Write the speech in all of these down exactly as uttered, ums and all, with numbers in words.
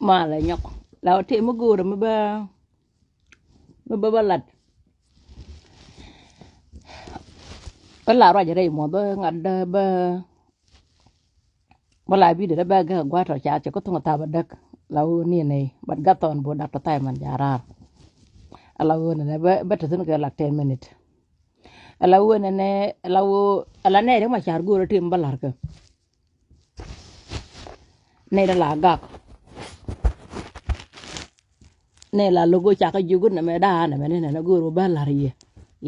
Malɛ nyɔk la wä tëë mi go̱o̱rä mi bä mi bä bä lat. Bä la ruac rɛy muɔth bä ŋa̱t bä bä la bi̱i̱dɛ bä gäk gua̱a̱t tɔ ca cɛ kä thuŋ thaap adäk. La wä ni nɛy bat gath thɔn bo dak tɔ tha̱a̱c man ja̱ raar. La wä ni nɛ bä te thi̱n kɛ lak ten minute. La wä ni nɛ la wä la nɛ ri ma ca̱r go̱o̱rä tëë mi bä la̱rkä. Nɛy dɛ la gak. Nɛy la lo̱k go̱ cakɛ jiök go̱ nɛmɛ da̱a̱ nɛmɛ ni nɛnɛ go̱o̱r wä bä la̱r yɛ.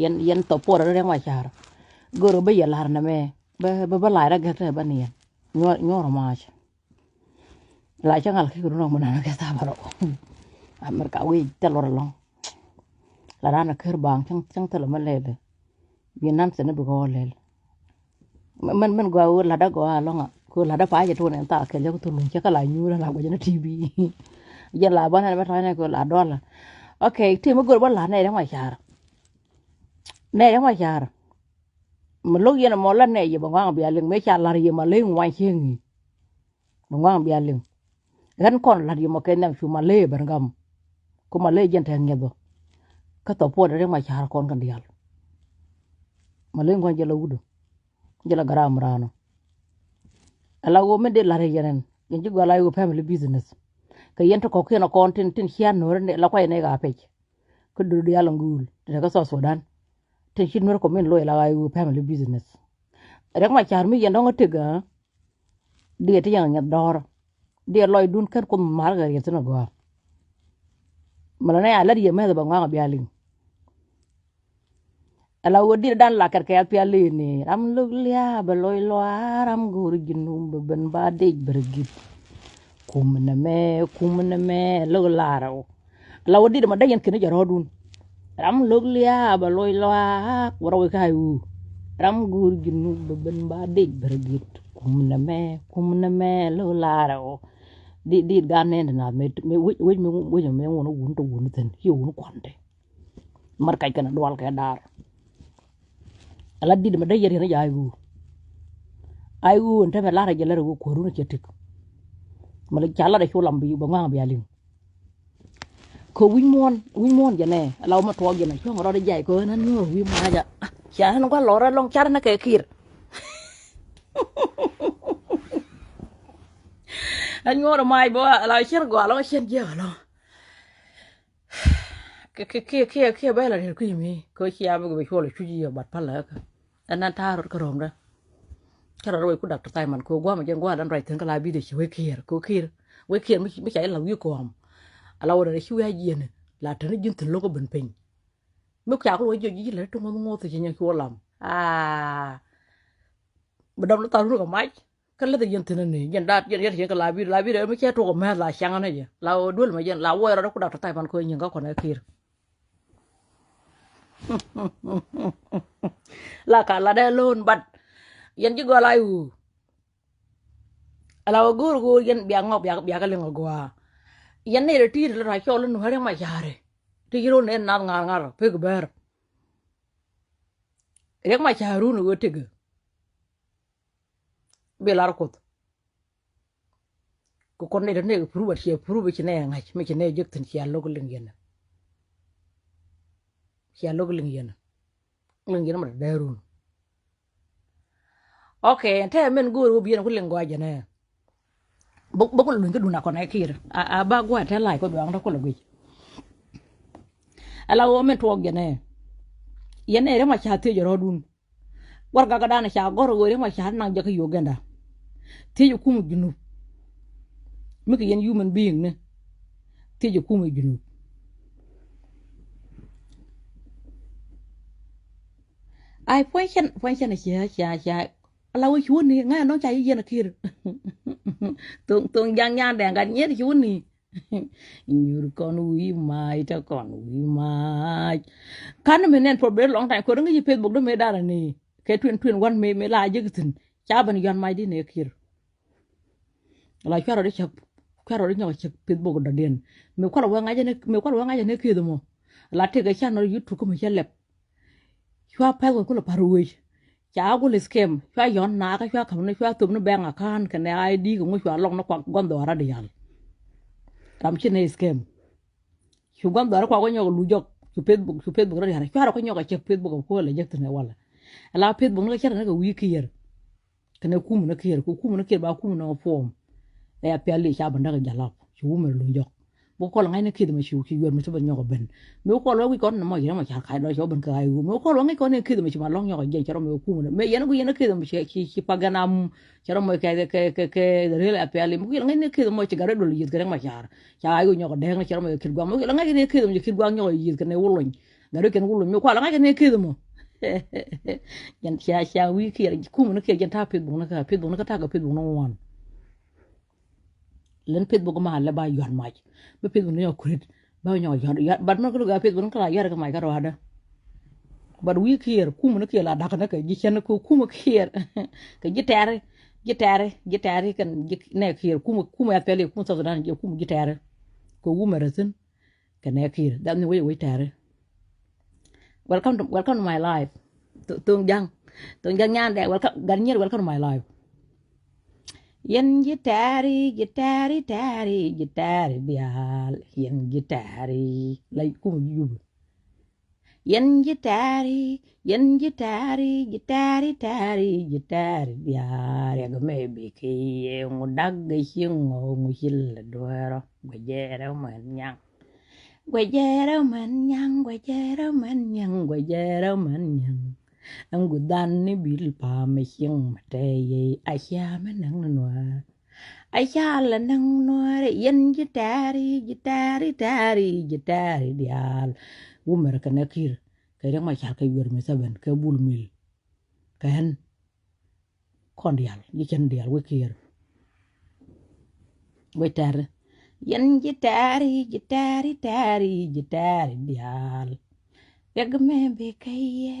Yɛn yɛn thɔp puɔr rɛŋ wa ca̱r. Go̱o̱r wä bä yɛ la̱r nɛmɛ bä bä bä la̱r rɛ gɛk tɛ bä ni yɛn. Nyuɔr nyuɔr mac. La cä ŋal kɛ kɛ run rɔŋ bä nɛmɛ kɛ tha̱a̱ bä rɔ. America wi̱i̱ thil wä rɛ lɔŋ. La da̱a̱n a ker baaŋ cäŋ cäŋ thil mɛ lɛl. Bi nan thi̱n bi gɔɔ lɛl. Mɛn mɛn gɔaa wä la̱t a gɔaa lɔŋ a kɛ wä la̱t a pa̱a̱c a tuɔn ɛn thaak kɛl jɛ kɛ thul luny cɛ kɛ la nyuur a la guɛc ni T V. Jɛ la bä nɛn bä tɔ̱ nɛ kɛ wä la dɔl. Okay, ti mi go̱r bä la̱t nɛ rɛŋ wa ca̱r. Nɛ rɛŋ wa ca̱r. Mi lo̱k yɛn mɔ la nɛ yɛ bɛ ŋɔaŋ bia liŋ mi ca la̱r yɛ ma leny wa̱ny cieŋ i̱. Bi ŋuaŋ bia liŋ. Ɣän kɔn la̱t yɛ mɔ kɛ nhiam cu ma lee ben gam. Ku ma lee jɛn te ŋiɛth bä. Kä thɔ puɔt ri ma ca̱r kɔn kɛn diaal. Ma lee ŋuaŋ jɛ la wut ɔ. Jɛ la garaam raan ɔ. Ala ɣöö min dee la̱t yɛ yɛn ɛn yɛn ji̱ gɔaa la yɛ ɣöö family business. Kɛ yɛn ti kɔ̱kiɛn ɔ kɔn tin tin cia nuɔ̱ɔ̱ri la kuay nɛy ka pec. Kä do̱r diaal in guul ti te kä South Sudan. Tin ci nuɔ̱ɔ̱ri kɔmin loc la ɣaa yɛ ɣöö family business. Riɛk ma ca̱r mi yɛn dɔ̱ŋ ɛ tëk ɣä. Diɛ ti yɛn ŋiɛth dɔ̱ɔ̱r. Diɛ lɔcdun kɛn Kuoth ma̱a̱r kɛ riɛth thin agɔaa. Mɛ lɔ nɛ a lät yɛ mɛth bɛ ŋuaŋ a bia liŋ. Ala wä diɛ dan la kɛt kɛ a pial i̱ ni ram lo̱k lia̱a̱ bɛ loc lɔaa ram go̱o̱r ji̱ num bɛ ben ba dec bɛ rɛ git. Kum nɛ mɛ kum nɛ mɛ lo̱k laarɛ wä. La wä dit ma dee yɛn keni jɛ rɔɔdun. Ram lo̱k lia̱a̱ bɛ loc lɔaak wä rɔk ikä ay wu. Ram guur ji̱ nu bɛ ben ba dec bɛ rɛ gi̱t. Kum nɛ mɛ kum nɛ mɛ lo̱k laarɛ wä. Dit dit gan nɛn ti naath mɛ wec mɛ wec mɛ ŋuɔn wun tɔ wun thi̱n ci wun kuan te. Mat kac kɛn a dual kɛ daar. Ala dit mɛ dee yɛ riɛn i̱ jɛ ay wu. Ay wu ɛn te mɛ lar a jɛ lɛr a wu kuäärun a cɛ tik. Mɛ ca lar a cu lam bi bɛ ŋuaŋ bia liŋ. Kɛ wi̱c muɔ̱ɔ̱n wi̱c muɔ̱ɔ̱n jɛ nɛ ala wä mɛ tuɔɔk jɛ nɛ cuɔ̱ŋ rɔɔd i̱ jay kɛ ɣän ɣän nyuɔ̱ɔ̱r wi̱i̱ mac a. Ca ɣän gua̱l lɔr ɛ lɔŋ car ɣän ɛ kɛ ki̱i̱r. Ɣän nyuɔ̱ɔ̱r mac bä ala cɛn gɔaa lɔŋ cɛn jiɛk alɔŋ. Kiɛ kiɛ kiɛ kiɛ bɛ la riet kui̱ mi kɛ cia bä bɛ cuɔl cuc yɛ bat pal lɛ kä. Ɛn nan ta̱a̱ rot kä rɔmdä. Cä rɔt wec ku dak tɔ thai man kɛ gua̱a̱m jɛn gua̱a̱ dan ruac thi̱n kä la bi̱i̱dɛ ci wek kiɛɛr kɛ wek kiɛɛr. Wek kiɛɛr mi ca i̱ la wi̱i̱ kɔam. Ala wä rɛn ci wi̱i̱ a jiɛn la tɛn ji̱n thi̱n lo̱k kä ben piny. Mi ca ku wec jiɔc ji̱ lɛ ti ŋuɔth ŋuɔth ci nyɛ cuɔ lam. Aa. Bi dɔm ni tha̱a̱r run kɛ mac. Kä läth yɛn thi̱n ni jɛn daat jɛn yɛn ti cieŋ kɛ la bi̱i̱r la bi̱i̱r mi cɛ tuɔk mɛth la caŋ ni jɛ la duel mɛ jɛn la wuɔc rɔt ku dak tɔ thai man kɛ nyiŋ kä kɔn ɛ ki̱i̱r. La ka la dee lo̱o̱n bat yɛn ji̱ gɔl ay wu. Ala wä go̱o̱r go̱o̱r yɛn bia ŋɔk bia bia kä liŋ a gɔaa. Yɛn ni rɛ ti̱i̱t la ra cɔl ni nuäri ma ca̱ri ti ci ro̱o̱n ni nath ŋa̱r ŋa̱r pek bɛr. Riɛk ma ca̱r run wee tek. Bi lar Kuoth. Kɛ kɔn nɛy te nɛy kɛ purubä ciɛ purubä ci nɛy ɛ ŋa̱c mi ci nɛy jek thi̱n cia lo̱k liŋ yɛn. Cia lo̱k liŋ yɛn. Liŋ yɛn mɛ te dee run. Ok, ɛn te min go̱o̱r wä bi yɛn ku liŋ gɔaa jɛn ɛ. Bä bä ku luny kä dun a kɔn ɛ kiɛɛr a ba gua̱a̱ te lac kɔ duaŋ te kulɛ guic. Ala wä min tuɔɔk jɛn ɛ. Yɛn ɛ ri ma ca thiec rɔɔdun. Warɛgakdan ca gɔr ɣöö riɛk ma ca naŋ jɛ kä Uganda. Thiec ɛ kum Junub. Mi kɛ yɛn human being ni thiec ɛ kum ɛ Junub. Ay puɔ̱ny cɛn puɔ̱ny cɛn cia cia cia. Ala wä cuuni ŋa̱c anɔŋ ca yi yɛn a kiɛɛr. Thoŋ thoŋ jaŋ nyan dɛŋ gat nyiet cuuni. Nyuur kɔn wi̱i̱ mac te kɔn wi̱i̱ mac. Kan mi nɛn for very long time kori ŋäc i̱ Facebook dä mëë darɛ ni kɛ twenty twenty one mëë mëë la jek thi̱n. Ca ben yɔ̱a̱n mac di ni kiɛɛr. La cuarɔ di cäk cuarɔ di nyɔk cäk Facebook dɔ̱diɛn. Mëë kualɛ wee ŋa̱c ni mëë kualɛ wee ŋa̱c ni kiɛɛr mɔ. La tëkɛ can nɔ YouTube kä mi cä lɛp. Cua pɛ̈th kɛ kulɛ pa̱r wec. Ca gul scam cua yɔ̱n naakä cua ka̱m ni cua thop ni bank account kɛnɛ I D kɛ ŋu cua lɔk ni kuak gua̱n dhɔaarä diaal. Ram ci nɛ scam. Cu guam dhɔr kua kɔ nyɔk lu jɔk cu Facebook, cu Facebook rɔ diar cuarɛ kɔ nyɔk a cek Facebook a kuɔl a jek thin ɛ walɛ. Ala Facebook ni kɛ cɛr ni kɛ wi̱i̱ kiɛr. Kɛnɛ kum ni kiɛr, ku kum ni kiɛr ba kum ni form. Ɛ ya piali ca bä ndäk jalap cu wumɛ lu jɔk. Bä kɔl ŋa̱cnɛ kieth mɔ ci, ci yuɔr mi ti bä nyɔk ben. Mi kɔl wä wi̱c kɔn ni mɔ yirɛ mɔ car kac dɔc cɔ ben kɛ ɣa̱c wum. Mi kɔl wä ŋa̱c kɔn ni kieth mɔ ci ma lɔŋ nyɔk jɛ cɛ rɔ mi kum ni. Mi yɛn ku yɛn kieth mɔ ci, ci, ci pa gɛn am cɛ rɔ mɔ kɛ, kɛ, kɛ, kɛ rɛl a piali. Mi ku yɛn ŋa̱cnɛ kieth mɔ ci gat rɛ dol yieth kɛ rɛ mɔ car. Ca ɣa̱c wä nyɔk dɛɛŋ ni cɛ rɔ mɔ kieth guam. Mi ku yɛn ŋa̱cnɛ kieth mɔ ci kieth guam nyɔk yieth kɛnɛ wä lony. Gat rɛ kɛn wä lony. Mi kual ŋa̱cnɛ kieth mɔ. Jɛn cia, cia wi̱i̱ kiɛr, kum ni kiɛr, jɛn ta̱a̱ Facebook ni kä, Facebook ni kä ta̱a̱ kɛ Facebook ni ŋuan. Lɛn Facebook ma lɛ ba yuan mac. Bi Facebook ni nyɔk kuret. Ba nyɔk yuan, yuan, but mɛn kulu ga Facebook ni kala yuan kɛ mac ka ruada. But wi̱i̱ kiɛr, kum ni kiɛr la dak ni kɛ ji̱ cɛn kɛ kum kiɛr. Kɛ ji̱ tɛri, ji̱ tɛri, ji̱ tɛri kɛn ji̱ nɛ kiɛr kum, kum ya pɛli kum South Sudan ji̱ kum ji̱ tɛri. Kɛ wumɛ rɛ thin. Kɛ nɛ kiɛr. That ni wec wec tɛri. Welcome to, welcome to my life. Th-, Thong Jaŋ. Thong Jaŋ Nyandɛ, welcome. Gat Nyier, welcome to my life. Yɛn ji̱ tɛri, ji̱ tɛri, tɛri, ji̱ tɛri diaal. Yɛn ji̱ tɛri. La kum Juba. Yɛn ji̱ tɛri, yɛn ji̱ tɛri, ji̱ tɛri, tɛri, ji̱ tɛri diaal. Riɛk mɛ bi kɛ yɛ ŋu dak gɛ ci ŋɔ ŋu ci lɛ duɛɛrɔ. Guɛ jɛɛrɛ mɛn nyaŋ. Guɛ jɛɛrɛ mɛn nyaŋ, guɛ jɛɛrɛ mɛn nyaŋ, guɛ jɛɛrɛ mɛn nyaŋ. Ɛn gu dhan ni bil pamɛ cieŋ mɛ tɛ yɛ a cia mɛ näŋ ni nuäär. A cia lɛ näŋ nuäär yɛn ji̱ tɛɛri, ji̱ tɛɛri, tɛɛri, ji̱ tɛɛri diaal. Wumɛr kɛ nɛ ki̱r kɛ riɛk ma car kɛ yuɛr mi thäbɛn kɛ bul mil. Kɛ ɣän kɔn diaal ji̱ cɛn diaal wek kiɛr. Wek tɛɛri yɛn ji̱ tɛɛri, ji̱ tɛɛri, tɛɛri, ji̱ tɛɛri diaal. Riɛk mɛ bi kɛ yɛ.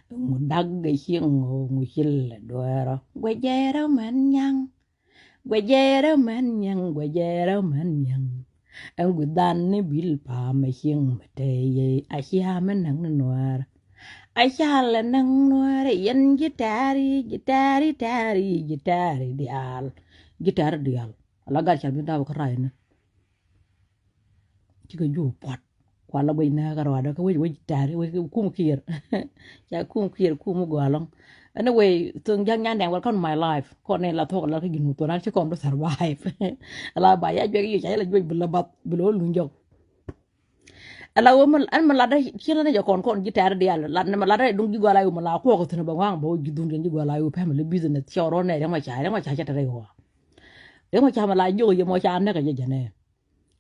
Ŋu dak gɛ cieŋ ŋu ci lɛ duɛɛrɔ. Guɛ jɛɛrɛ mɛn nyaŋ. Guɛ jɛɛrɛ mɛn nyaŋ, guɛ jɛɛrɛ mɛn nyaŋ. Ɛn gu dhan ni bil pamɛ cieŋ mɛ tɛ yɛ a cia mɛ näŋ ni nuäär. A ca lɛ näŋ nuäär yɛn ji̱ tɛɛri, ji̱ tɛɛri, tɛɛri, ji̱ tɛɛri diaal. Ji̱ tɛɛri diaal. Ala gat ca mi dap kä ray ni. Cikɛ jup puɔt. Kual la guec nääkä ruaadä kä wec wec tɛɛri wec kum kiɛr. Ca kum kiɛr kum mi gɔaa lɔŋ. Anyway, Thong Jaŋ Nyandɛŋ, welcome to my life. Kɔn ni la thuɔk la kä Junub Thudan ci kɔn bi survive. Ala ba ya juɛk yi ca yɛ la juec bi la bath bi la wä luny jɔk. Ala wä mi ɛn mi latdä ci la ni jɛ kɔn kɔn ji̱ tɛɛri diaal lat ni mi latdä duŋ ji̱ gɔaa la wä mi la kuɔk thi̱n bɛ ŋuaŋ bɛ wä ji̱ dhun kɛn ji̱ gɔaa la wä family business cɛ rɔ nɛ riɛŋ ma ca riɛŋ ma ca cɛ tɛrɛ wä. Riɛŋ ma ca mi la jiök yɛ mɔ ca näk kɛ jɛ jɛ nɛ.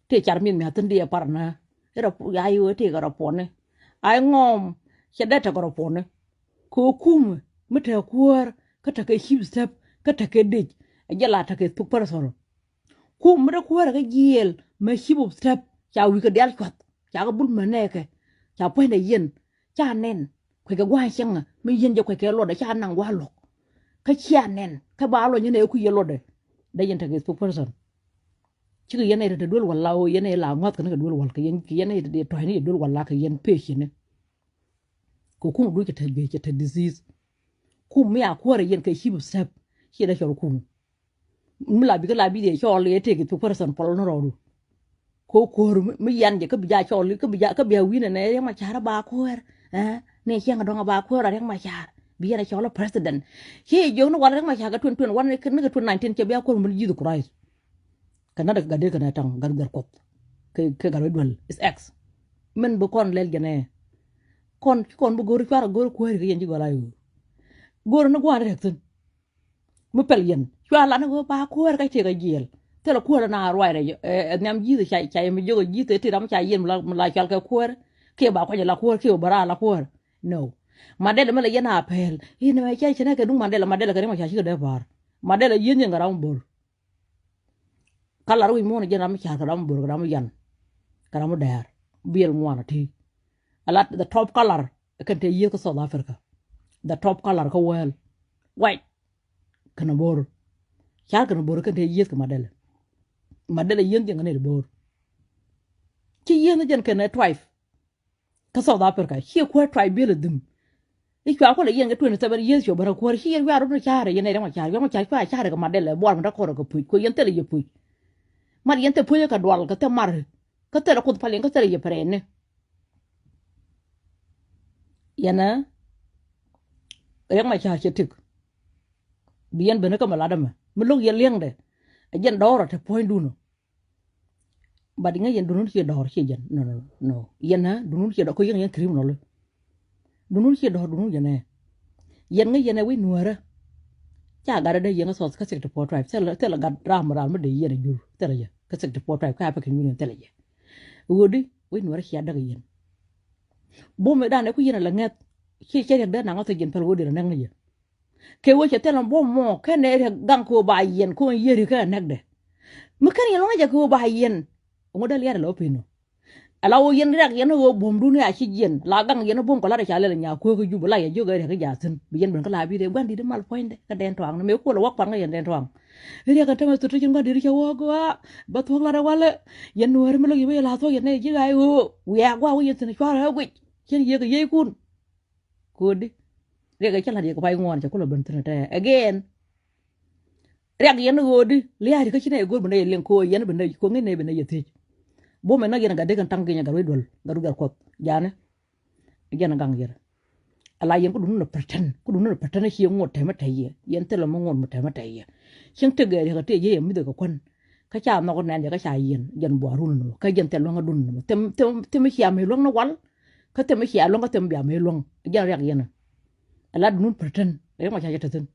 Tëë car mi̱eth mi a thi̱n diɛ par nä. I̱ rɔ pu-, a i̱ ɣöö tëë kɛ rɔ puɔ̱ni. A i̱ ŋɔɔm cɛ dee tekɛ rɔ puɔ̱ni. Kɛ ɣöö kumɛ mi te kuäär kä tekɛ chief of staff kä tekɛ dec. Ɛ jɛ la tekɛ spokesperson. Kumɛ mi te kuäär kä jiɛɛl mɛ chief of staff ca wi̱i̱ kɛ diaal cuath. Ca kɛ bul mɛ nɛɛkɛ. Ca puɔ̱nydɛ yɛn. Ca nɛn. Kuecɛ gua̱a̱th cäŋɛ mi yɛn jɛ kuecɛ luɔtdɛ ca naŋ gua̱a̱th luɔ̱k. Kä cia nɛn. Kä ba luɔ̱ny yɛn ɛ kui̱ yɛ luɔtdɛ. Dee yɛn tekɛ spokesperson. Cikɛ yɛn nɛy te te duel wal la ɣöö yɛn nɛy la ŋɔ̱th kɛ ni kɛ duel wal kɛ yɛn, kɛ yɛn nɛy te tɔ̱c ni kɛ duel wal la kɛ yɛn pec ni. Kɛ kum duel cɛ te juec cɛ te disease. Kum mi a kuäärɛ yɛn kɛ chief of staff. Ciɛ dee cɔl kum. Mi la bikɛ la bi dee cɔl yɛ tëëk i̱ thuk person pɔl ni rɔɔdu. Kɛ kuäär mi, mi yan jɛ kä bi ja cɔl kä bi ja kä bi a wi̱n ɛnɛ yɛ ma ca̱rä ba kuäär. Ɛɛ ni ciɛŋ dɔ̱ŋ a ba kuäär a riɛk ma ca̱r. Bi yɛn a cɔl a president. Ci jiök ni wal riɛk ma ca̱r kɛ twenty twenty one ni kɛ twenty nineteen cɛ bi a kuäär mi ji̱th Christ. Kɛ na dɛ kɛ gat dee kɛ na taŋ gat gat kuɔth. Kɛ, kɛ gat wec duel is X. Min bi kɔn lɛl jɛnɛ. Kɔn ci kɔn bi go̱r cuarɛ go̱r kuääri kɛ yɛn ci gɔl a yo̱o̱. Go̱r ni gua̱a̱ri rɛk thi̱n. Mi pɛl yɛn cua lan ni go̱r ba kuäär ka ciek a jiɛl. Thilɛ kuäär na ruac rɛc ɛ nhiam ji̱th ca, ca yɛ mi jiök a ji̱th ɛ ti ram ca yɛn mi la, mi la cual kɛ kuäär. Kiɛ ba kuac la kuäär kiɛ ba ra la kuäär. No. Mandela mi la yɛn a pɛl in mɛ cɛ cɛ nɛ kɛ duŋ Mandela, Mandela kɛ ri ma ca cikɛ dee pa̱a̱r. Mandela yien yɛn kɛ ram bor. Kalar wi̱c muɔ̱ɔ̱n jɛn ram mi ca̱r kɛ ram mi bor kɛ ram mi yan kɛ ram mi dɛɛr biɛl ŋuan ati. A la the top color kɛn te yieth kä South Africa. The top color kä world. White kɛn a bor. Ca̱r kɛn a bor kɛn te yieth kɛ Mandela. Mandela yieth jɛn kɛ nɛy ti bor. Ci yieth ni jɛn kɛn a tribe. Kä South Africa ciɛ kuäär tribalism. I̱ cua kuɔlɛ yɛn kɛ twenty seven years cua bärä kuäär ci yɛn wiaa rot ni ca̱rɛ yɛn nɛy riɛŋ ma ca̱rɛ wiaa ma ca̱rɛ cua ca̱rɛ kɛ Mandela buar mi däk kɔrɛ kɛ puc kuɛ yɛn thilɛ yɛ puc. Mat yɛn thil puɔ̱nyä kɛ dual kɛ thil mar. Kä thilɛ Kuoth pal yɛn kä thilɛ yɛ pɛrɛɛni. Yɛn ɛ Riɛk Macar cɛ tik. Bi yɛn ben kä mi lat ɛmɛ mi lo̱k yɛn liɛŋdɛ. Ɛ jɛn dɔɔr ɛ te puɔ̱nydun ɔ. But ŋäc yɛn dunun ciɛ dɔɔr ciɛ jɛn. No, no, no. Yɛn ɛ dunun ciɛ dɔɔr kä yɛn yɛn criminal. Dunun ciɛ dɔɔr dunun yɛn ɛ. Yɛn ŋäc yɛn ɛ wi̱c nuäärä. Ca gat ɛ dee yɛn kä South kä sixty four tribe. Thilɛ, thilɛ gat ram ram mi dee yɛn ɛ jur. Thilɛ yɛ kä sixty four tribe kä African Union thilɛ yɛ. Ɣöödi wi̱c nuäärä cia däk yɛn. Bum mi dan ɛ ku yɛn ɛ lɛ ŋɛth. Ciɛ cɛ riɛk dee naŋ ɣä thok yɛn päl ɣöödi lɛ nɛŋ ni yɛ. Kɛ ɣöö cɛ thilɛ buɔ̱m mɔ kɛn ɛ riɛk gaŋ kɛ ɣöö ba yiɛn kɛ ɣöö yiëri kɛ ɛ nɛkdɛ. Mi kɛn yɛn luɔ̱ŋä jɛ kɛ ɣöö ba yiɛn. Ŋu dee lia̱a̱dɛ lɔ piny nɔ. Ala ɣöö yɛn riɛk yɛn ɣöö buɔ̱mdun ɛ a ci jiɛn la gaŋ yɛn buɔ̱m kɔ lat ɛ ca lɛl ɛ nya kuäär kä Jubɛ la yɛ jiök ɛ riɛk kä jaathin bi yɛn ben kä la bi̱i̱dɛ gua̱n di̱t mal puɔ̱nydɛ kä Dɛn Tɔaŋ ni mëë kuɔl ɛ wä kuaŋ kä yɛn Dɛn Tɔaŋ. Riɛk kɛn tämɛ thut ti cin gua̱n di̱t cɛ wä gɔaa bä thuɔ̱k lat ɛ walɛ. Yɛn nuääri mi lo̱k yɛ bä yɛ la thuɔ̱k yɛn nɛ ji̱ ɣa̱c ɣöö wiaa gua̱a̱k wä yɛn thi̱n cuarɛ ɛ guic cin yiëk ɛ yiëckun. Ko̱di riɛk ɛ cä la̱t yɛ kɛ pay ŋuɔ̱ɔ̱n cɛ kulɛ ben thi̱n ɛ tɛ again. Riɛk yɛn ɣöödi lia̱a̱ ti kä ci nɛ yɛ go̱o̱r bi nɛ yɛ liŋ ko̱ yɛn bi nɛ ko̱ ŋi̱n nɛ bi nɛ yɛ thiec. Bumɛ nä yɛn gat dee kɛn taŋ gi̱nyɛ gat wec duɔl gat wec gat kuɔth janɛ. Jɛn gaŋ yɛn ala yɛn kä dun nä pretend kä dun nä pretend ci yɛ ŋuɔt tɛmɛ tɛy yɛ yɛn thilɛ mi ŋuɔt mi tɛmɛ tɛy yɛ. Cieŋ tëk gɛ riɛk ɛ tëë yɛ yɛ mi̱th ɛ kɛ kuän. Kä ca nhɔk nɛn jɛ kä ca yiɛn jɛn buarun nɔ kä jɛn thil luäŋ adun nɔ thim thim thim cia mëë luäŋ ni wal. Kä thim cia luäŋ kä thim bia mëë luäŋ jɛn riak yɛn. Ala dunun pretend riak ma ca jɛ te thin.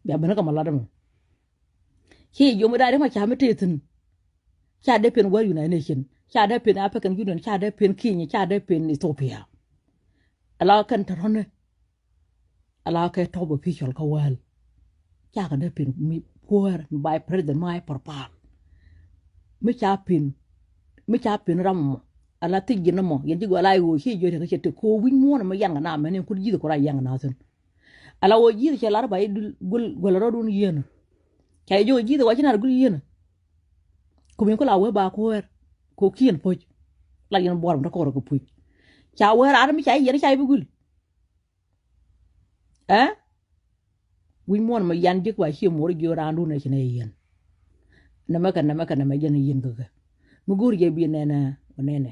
Bia ben kä ma lat mɔ. Ci yom da riak ma ca mi te thin. Ca dee pen World United Nation ca dee pen African Union ca dee pen Kenya ca dee pen Ethiopia. Ala kɛn te rɔni. Ala kɛ top official kä wäl. Cakɛ dee pen mi puɔ̱ɔ̱r mi vice president mi a purpal. Mi ca pen mi ca pen ram mɔ ala thiec ji̱n mɔ yɛn ji̱ gɔaa la i̱ ɣöö ci jiöt yɛn kä cɛ tek ko̱ wi̱c muɔ̱ɔ̱n mɔ yan kɛ na mɛn in kut ji̱th kura yan kɛ na thi̱n. Ala ɣöö ji̱th cɛ lar ba i̱ dul guäl guäl rɔɔdun yieenä. Ca i̱ jiök ji̱th wa ci nar gul yieenä. Kum in ku la wee ba kuäär ko̱ kiɛn puɔ̱c. La yɛn buɔr mi te kɔr kɛ puɔ̱c. Ca wee raar mi ca i̱ yieen ca i̱ bi gul. Ɛ wi̱c muɔ̱ɔ̱n mɛ yan ji̱k ba cie muɔ̱ɔ̱r jiök raandun ɛ ci nɛ yɛn. Nɛmɛ kɛ nɛmɛ kɛ nɛmɛ jɛn yɛn kä kɛ mi go̱o̱r jɛ bi nɛnɛ ɔ nɛnɛ.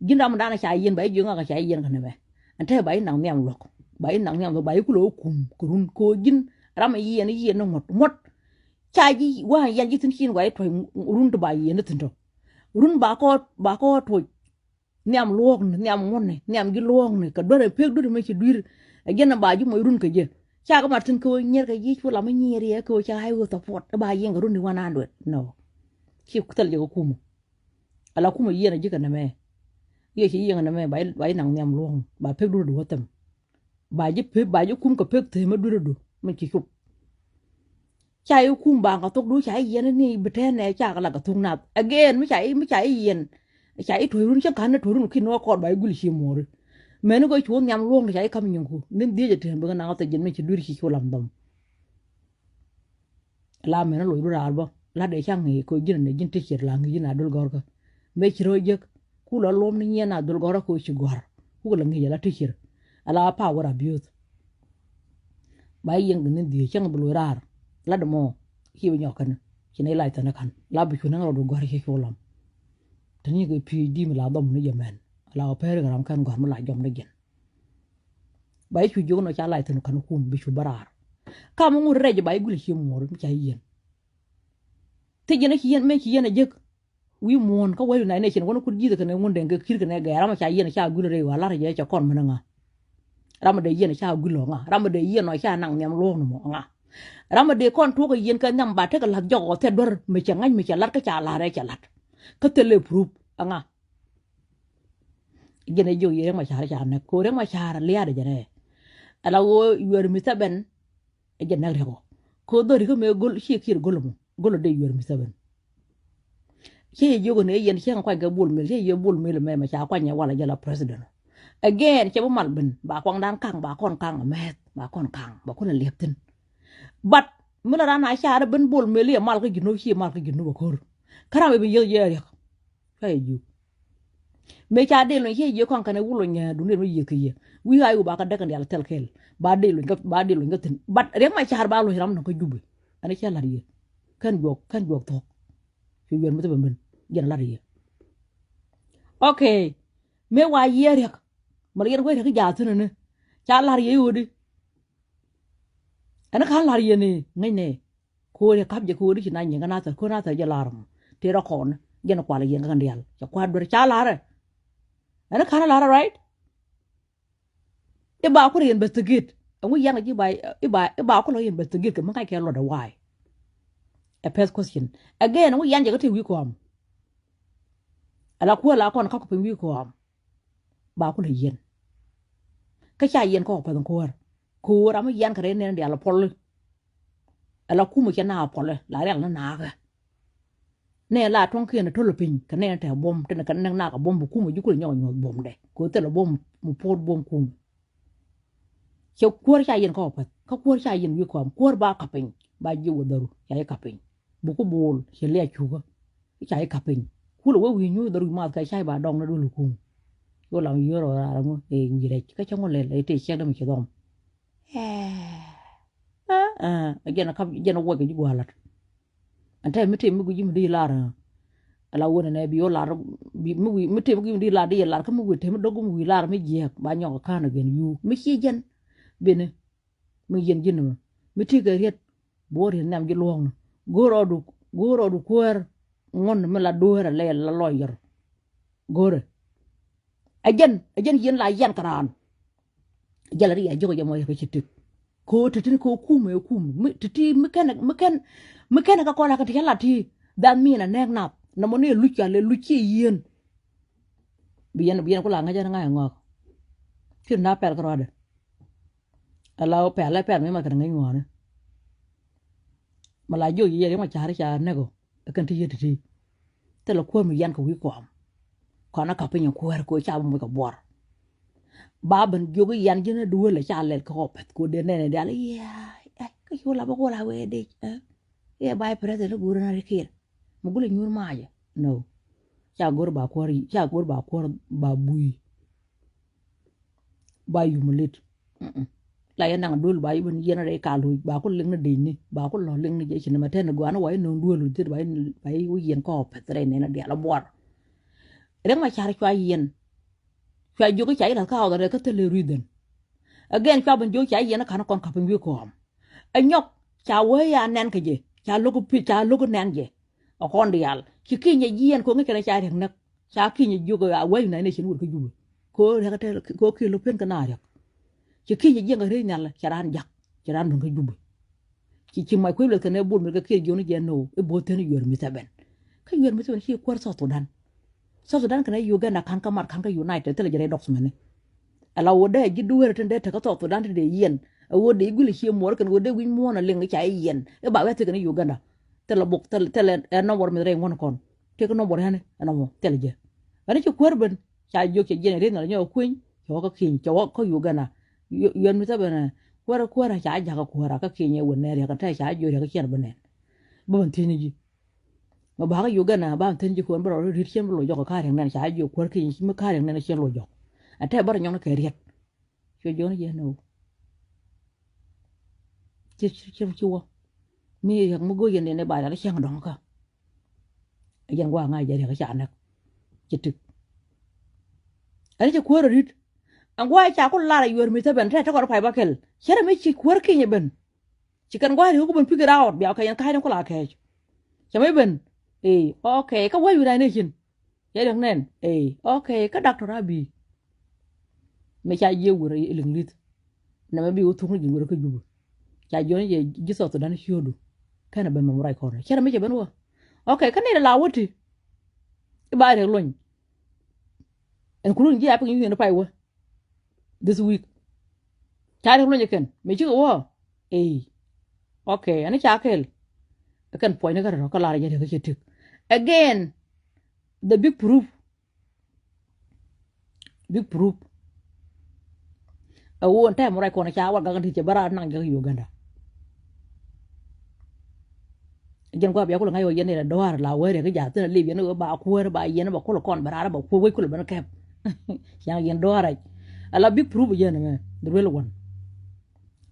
Ji̱n ram dan ca yɛn ba jiök ŋakä ca yɛn kä nɛmɛ. Ɛn te ba i̱ naŋ nhiam luɔ̱k ba i̱ naŋ nhiam luɔ̱k ba i̱ kulɛ wä kum kɛ run kɛ ɣöö ji̱n ram yɛn yɛn ni ŋuɔ̱t ŋuɔ̱t. Ca ji̱ wa̱a̱ yɛn ji̱ thi̱n ci in wa i̱ tuɔ̱c run ti ba yɛn ni thi̱n tɔ. Run ba kɔɔt ba kɔɔt tuɔ̱c. Nhiam luɔ̱ɔ̱kni nhiam ŋuɔ̱tni nhiam ji̱ luɔ̱ɔ̱kni kɛ duer ɛ pek duer mi ci dui̱r. Ɛ jɛn ɛ ba ji̱ mɔc run kɛ jɛ. Cakɛ mat thi̱n kɛ ɣöö nyier kɛ yic cu lam mi nyier yɛ kɛ ɣöö ca i̱ ɣöö support ɛ ba yiɛn kɛ run ni one hundred. No. Ci thil jɛ kɛ kumä. Ala kumä yiɛn ɛ ji̱ kɛ nɛmɛ. Yɛ ci yiɛn kɛ nɛmɛ ba ji̱ naŋ nhiam luɔ̱ɔ̱kni ba pek duer duer wä thɛm. Ba ji̱ pek ba ji̱ kum kɛ pek themä duer duer mi ci cup. Ca i̱ kum ba ŋa thok du ca i̱ yiɛn ni bi tɛn nɛ ca kɛ la kɛ thok nath again mi ca i̱ mi ca i̱ yiɛn. Ca i̱ tuɔ̱c run cä ka̱n ni tuɔ̱c run kin ni wä kɔɔr ba i̱ gul ci muɔ̱ɔ̱ri. Mɛni kɔ cuɔ nhiam luɔ̱ŋ ni ca i̱ kam nyiŋku ni dhiec ɛ tɛn bi kɛ naŋ kä thok ji̱n mi ci dui̱r ci cu lam dhɔm. La mɛni loc du raar bä la dee ca ŋi̱i̱c kɔ ji̱n ni ji̱n ti ciɛt la ŋi̱i̱c ji̱n a dul gɔ̱rkä. Mëë ci rɔ jek ku la lom ni nyiɛn a dhul gɔ̱rä ko ci gɔ̱r. Ku la ŋi̱i̱c ala ti cir ala power abuse. Ba yiëŋ ni dhiec cäŋ bi lo̱c raar la dämɔ. Ci bi nyɔk kɛn ci nɛy lac thɛn kän la bi cu näŋ rɔɔdu gɔ̱r ci cu lam. Te ni kɛ PhD mi la dhɔm ni jɛ mɛn ala kɛ pɛr kɛ ram kɛn gɔ̱r mi la jɔm ni jɛn. Ba yi cu jiök nɔ ca lac thɛn kän kum bi cu bä raar. Kam ŋut rɛc ba yi gul ci muɔr mi ca yiɛn. Thijin ci yiɛn mëë ci yiɛn a jek. Wi̱i̱ muɔ̱ɔ̱n kä wee United Nation wä ni kut ji̱th kɛnɛ ŋun deŋ kɛ ki̱r kɛnɛ gɛɛ ram ca yiɛn ca gul rɛy wa lar jɛ ca kɔn mɛn ŋa. Ram dee yiɛn ca gul ɔ ŋa ram dee yiɛn ɔ ca naŋ nhiam luɔ̱ɔ̱k ni mɔ ŋa. Ram dee kɔn tuɔk kɛ yiɛn kɛ nhiam ba tekɛ lath jɔk ɔ thɛ duer mi cɛ ŋa̱c mi cɛ lat kä ca lar ɛ cɛ lat. Kä thɛ lɛ proof ɛ ŋa. Jɛn ɛ jiök yɛ riɛk ma ca̱a̱r ca nɛk ko riɛk ma ca̱a̱r liaat ɛ jɛn ɛ. Ala ɣöö yuɛɛr mi thɛ bɛn. Ɛ jɛ nɛk riɛk ɔ. Kɛ ɣöö dhɔri kä mëë go̱l ciɛ kiɛt go̱l ɛmɔ go̱l ɔ dee yuɛr mi thäbɛn. Ciɛ yɛ jiök ni yɛn cieŋ kuany kɛ Bol Mel ciɛ yɛ Bol Mel mɛ mɛ ca kuany yɛ walɛ jɛ la president. Again cɛ bi mal ben ba kuaŋdan kaŋ ba kɔn kaŋ a mɛth ba kɔn kaŋ ba kɔn a liɛp thin. But mi la ran a ca rɛ ben Bol Mel yɛ mal kä Junub ciɛ mal kä Junub a ko̱r. Kä ram ɛ bi yiëk jɛ riɛk. Ca yɛ jiök. Mëë ca dee luny ciɛ jiök kɔn kɛn ɛ wul luny ɛ duŋ dee luny yiëk kɛ yɛ. Wi̱i̱ ɣaac wä ba kä däk kɛn diaal thil kɛɛl ba dee luny kä ba dee luny kä thi̱n. But riɛk ma ca̱r ba luny ram nɔ kä Jubɛ. Ɛn cɛ la̱t yɛ. Kɛn juɔk kɛn juɔk thuɔ̱k. Yuɛn mi thipɛ min jɛn lar yɛ. Okay. Mëë wa yiëë riɛk. Mal yɛn wee riɛk i̱ jaathinä ni ca lar yɛ i̱ ɣöödi. Ɛn ka̱n lar yɛ ni ŋäcnɛ. Ko̱o̱ri kap jɛ ko̱o̱ri ci na nyiŋ kä nathɛr ko̱o̱ri nathɛr jɛ lar mɔ tëë rɔ kɔn jɛn kual yɛn kä kɛn diaal cɛ kua̱r duer ca larɛ. Ɛn ka̱n larɛ, right? I̱ ba kulɛ yɛn investigate ɛŋu yɛn kɛ ji̱ ba i̱ ba i̱ ba kulɛ yɛn investigate kɛ mi ŋa̱c kɛ luɔt ɛ wa̱a̱y. A first question. Again, ɛŋu yɛn jɛ kä ti wi̱i̱ kɔam. Ala kuäär la kɔn ka̱k piny wi̱i̱ kɔam. Ba kulɛ yɛn. Kä ca yɛn kɔk pɛth in kuäär. Ko̱o̱r ram mi yɛn kɛ rɛy nɛn diaal puɔli. Ala kumɛ cɛ na puɔli la rial ni naakɛ. Nɛ la tuɔ̱ŋ kiɛn a to̱l piny kɛ nɛ tɛ buɔ̱m tin kɛ nɛ nak a buɔ̱m bi kumɛ ji̱ kulɛ nyɔk a nyuɔth buɔ̱mdɛ kɛ thilɛ buɔ̱m mi puɔt buɔ̱m kumɛ. Cɛ kuäär ca yɛn kɔk pɛth kä kuäär ca yɛn wi̱i̱ kɔam kuäär ba kap piny ba ji̱ wä dhäru ca yɛ kap piny. Bi ku buul cɛ liac cukä ca yɛ kap piny. Kulɛ wee wi̱i̱ nyuuth dhäru math kɛ ca yɛ ba dɔŋ ni duël kumɛ. Yɔ lam yio̱r ɔ raar ŋu ɛ wi̱i̱ rɛc kä cä ŋu lɛl ɛ tëë ciɛk dämɛ ci dhɔm. Ɛ jɛn a kap jɛn a wuɔc kɛ ji̱ gua̱a̱r la̱t. Ɛn tɛm mi tëë mi gui̱c ji̱ mi di lar. Ala wun ɛnɛ bi wä lar mi tëë mi gui̱c mi di lar di yɛ lar kä mi gui̱c tëë mi dɔ̱k mi gui̱c lar mi jiɛɛk ba nyɔk a ka̱n a gɛn yuu mi ci jɛn. Bini mi yɛn ji̱n mɛ mi ti kɛ riet. Bo̱o̱r yɛn nhiam ji̱ luɔ̱ɔ̱ŋ ni go̱o̱r ɔdu go̱o̱r ɔdu kuäär. Ŋuɔ̱n mi la dueer a lɛɛl la lɔc yɔr. Go̱o̱rɛ. Ɛ jɛn ɛ jɛn yɛn la yɛn kɛ raan. Jɛl ri a jiök jɛ mɔ yɛ kɛ ci tik. Ko titi ko kum ɛ kum mi titi mi kɛn mi kɛn mi kɛn ka kɔn a kɛ ti la ti. That mean a nɛk nath na mɔ ni luc ka lɛ luc ci yien. Bi yɛn bi yɛn ku la ŋäc jɛn ŋa̱c ŋɔk. Ci na pɛl kɛ rɔɔdɛ. Ala pɛl ɛ pɛl mi ma kɛn ŋäc ŋɔɔni. Ma la jiök yɛ yɛ ma cari ca nɛk ɔ. Ɛ kɛn ti yet ti ti. Thilɛ kuäär mi yan kɛ wi̱i̱ kɔam. Kɔn a kap piny kuäär ko ca bi moc kɛ buɔr. Ba ben jiök i̱ yan ji̱n a duel a ca lɛl kɛ kɔ pɛth ko dee nɛn dial iɛ. Kä ci wä la bä ko la wee dec. Iɛ ba i̱ president i̱ guur na ri kiɛl. Mi gul i̱ nyuur maacɛ. No. Ca go̱r ba kuäär ca go̱r ba kuäär ba bui. Ba yum lit. La yɛ naŋ duel ba yɛ ben yɛn rɛy ka loc ba ku liŋ ni dec ni ba ku lɔ liŋ ni jɛ ci ni ma tɛn gɔaa ni wa yɛ no̱o̱ŋ duel loc thit ba yɛ wi̱i̱ yɛn kɔɔk pɛth rɛy nɛn a dial a buɔr. Rɛŋ ma car cua yɛn cua jiök ca yɛ lath ka ɔth rɛy kä thil rɛy rui̱dhɛn. Again cua ben jiök ca yɛn ka̱n kɔn ka̱p piny wi̱i̱ kɔɔm. Ɛ nyɔk ca wee ya nɛn kɛ jɛ ca lo̱k pi ca lo̱k nɛn jɛ. Ɛ kɔn diaal ci kinyɛ jiɛn ko̱ŋi kɛn ca riɛk näk. Ca kinyɛ jiök a wee United Nation wur kä Jubɛ. Ko riɛk kä tɛl ko kiɛ lo̱k pen kä na riɛk. Ci kinyɛ jiɛn kä riey nhial cɛ raan jak cɛ raan duŋ kä Jubɛ. Ci ci mac kuec leth kɛn ɛ bul mit kä kiɛ jiɔni jɛ no i̱ bo̱o̱th thin i̱ yuɛr mi thɛbɛn. Kä yuɛr mi thɛbɛn ci kuäär South Sudan. South Sudan kɛn ɛ Uganda ka̱n kä mat ka̱n kä United thilɛ jɛ rɛy dɔk thumɛni. Ala wä dee ji̱ dueer tin dee tekä South Sudan ti dee yiɛn. A wä dee i̱ guil i̱ cie muɔɔr kɛn wä dee wi̱c muɔ̱ɔ̱n a liŋ i̱ ca i̱ yiɛn i̱ ba wɛ thikɛn i̱ Uganda. Thilɛ buk thilɛ thilɛ ɛ nɔmɔr mith rɛy ŋuɔ̱n kɔn. Tëë kä nɔmɔr ɣäni ɛ nɔmɔ thilɛ jɛ. Ɣäni ci kuäär ben ca jiök cɛ jiɛn i̱ rieth nhɔl nyɛ wä kueny cɛ wä kä kieny cɛ wä kä Uganda. Yuɛn mith ɛ ben ɛ kuäär kuäär ca jakä kuäär a kä kieny ɛ wä nɛɛr yɛ kɛ tɛɛ ca jiök yɛ kä ciɛn ben nɛn. Bä ben thiec ni ji̱. Mɛ bakä Uganda ba thi̱n ji̱ kuɔn bä rɔ ri̱t cien bä loc jɔk kä kariɛŋ nɛn ca jiök kuäär ki mi kariɛŋ nɛn cien loc jɔk. Ɛ tɛ bä rɔ nyɔn kɛ riɛt. Cuɛ jiɔn jiɛ nɛ wä. Ci ci ci wä. Mi riɛk mi go̱o̱c yɛn dɛn ɛ ba riɛk cieŋ dɔ̱ŋ kä. Ɛ jɛn gua̱a̱ ŋa̱c jɛ riɛk ca nɛk. Ci tik. Ɛn ci kuäär rɔ ri̱t. Ɛn gua̱a̱ ca ku lar ɛ yuɛɛr mi thäbɛn tɛ tɛ kɔn pay bä kɛl. Cɛ rɛ mi ci kuäär kinyɛ ben. Ci kɛn gua̱a̱th ri̱w ku ben pi̱kɛ raawɔt bia kɛ yɛn ka̱a̱cni ku la kɛɛc. Cɛ mi ben. Ee, okay, kä wec wi̱i̱ rac ni cin. Cɛ riɛk nɛn. Ee, okay, kä Doctor Abiy. Mi ca jiɛ wur iliŋ li̱th. Nɛmɛ bi wä thuk ni ji̱ wur kä Jubɛ. Ca jiɔni jɛ ji̱ South Sudan ciötdu. Kɛn a ben mɛm rac kɔn cɛ rɛ mi cɛ ben wä. Okay, kä nɛy la wä ti. I̱ ba riɛk lony. Ɛn kulun ji̱ a pek nyuth yɛn pay wä. This week. Ca riɛk lony kɛn mi cikɛ wä. Ee. Okay, ɛn ca kɛl. Kɛn puɔ̱nyni kä rɛl kä lar jɛ riɛk kä cɛ tik. Again, the big proof. Big proof. Ɛ wä ɛn tɛm rɛc kɔn ca wal gak ni ti cɛ bä raar naŋ jɛ kä Uganda. Jɛn gua̱a̱ bia kulɛ ŋa̱c ɣöö yɛn ilɛ dɔaar la wee riɛk i̱ ja̱a̱ thi̱n alip yɛn i̱ ɣöö ba kuäär ba yɛn i̱ ba kulɛ kɔn bɛ raar i̱ ba kuäär wec kulɛ ben kɛp. Ciaŋ yɛn dɔaar rac. Ala big proof jɛn ɛmɛ the real one.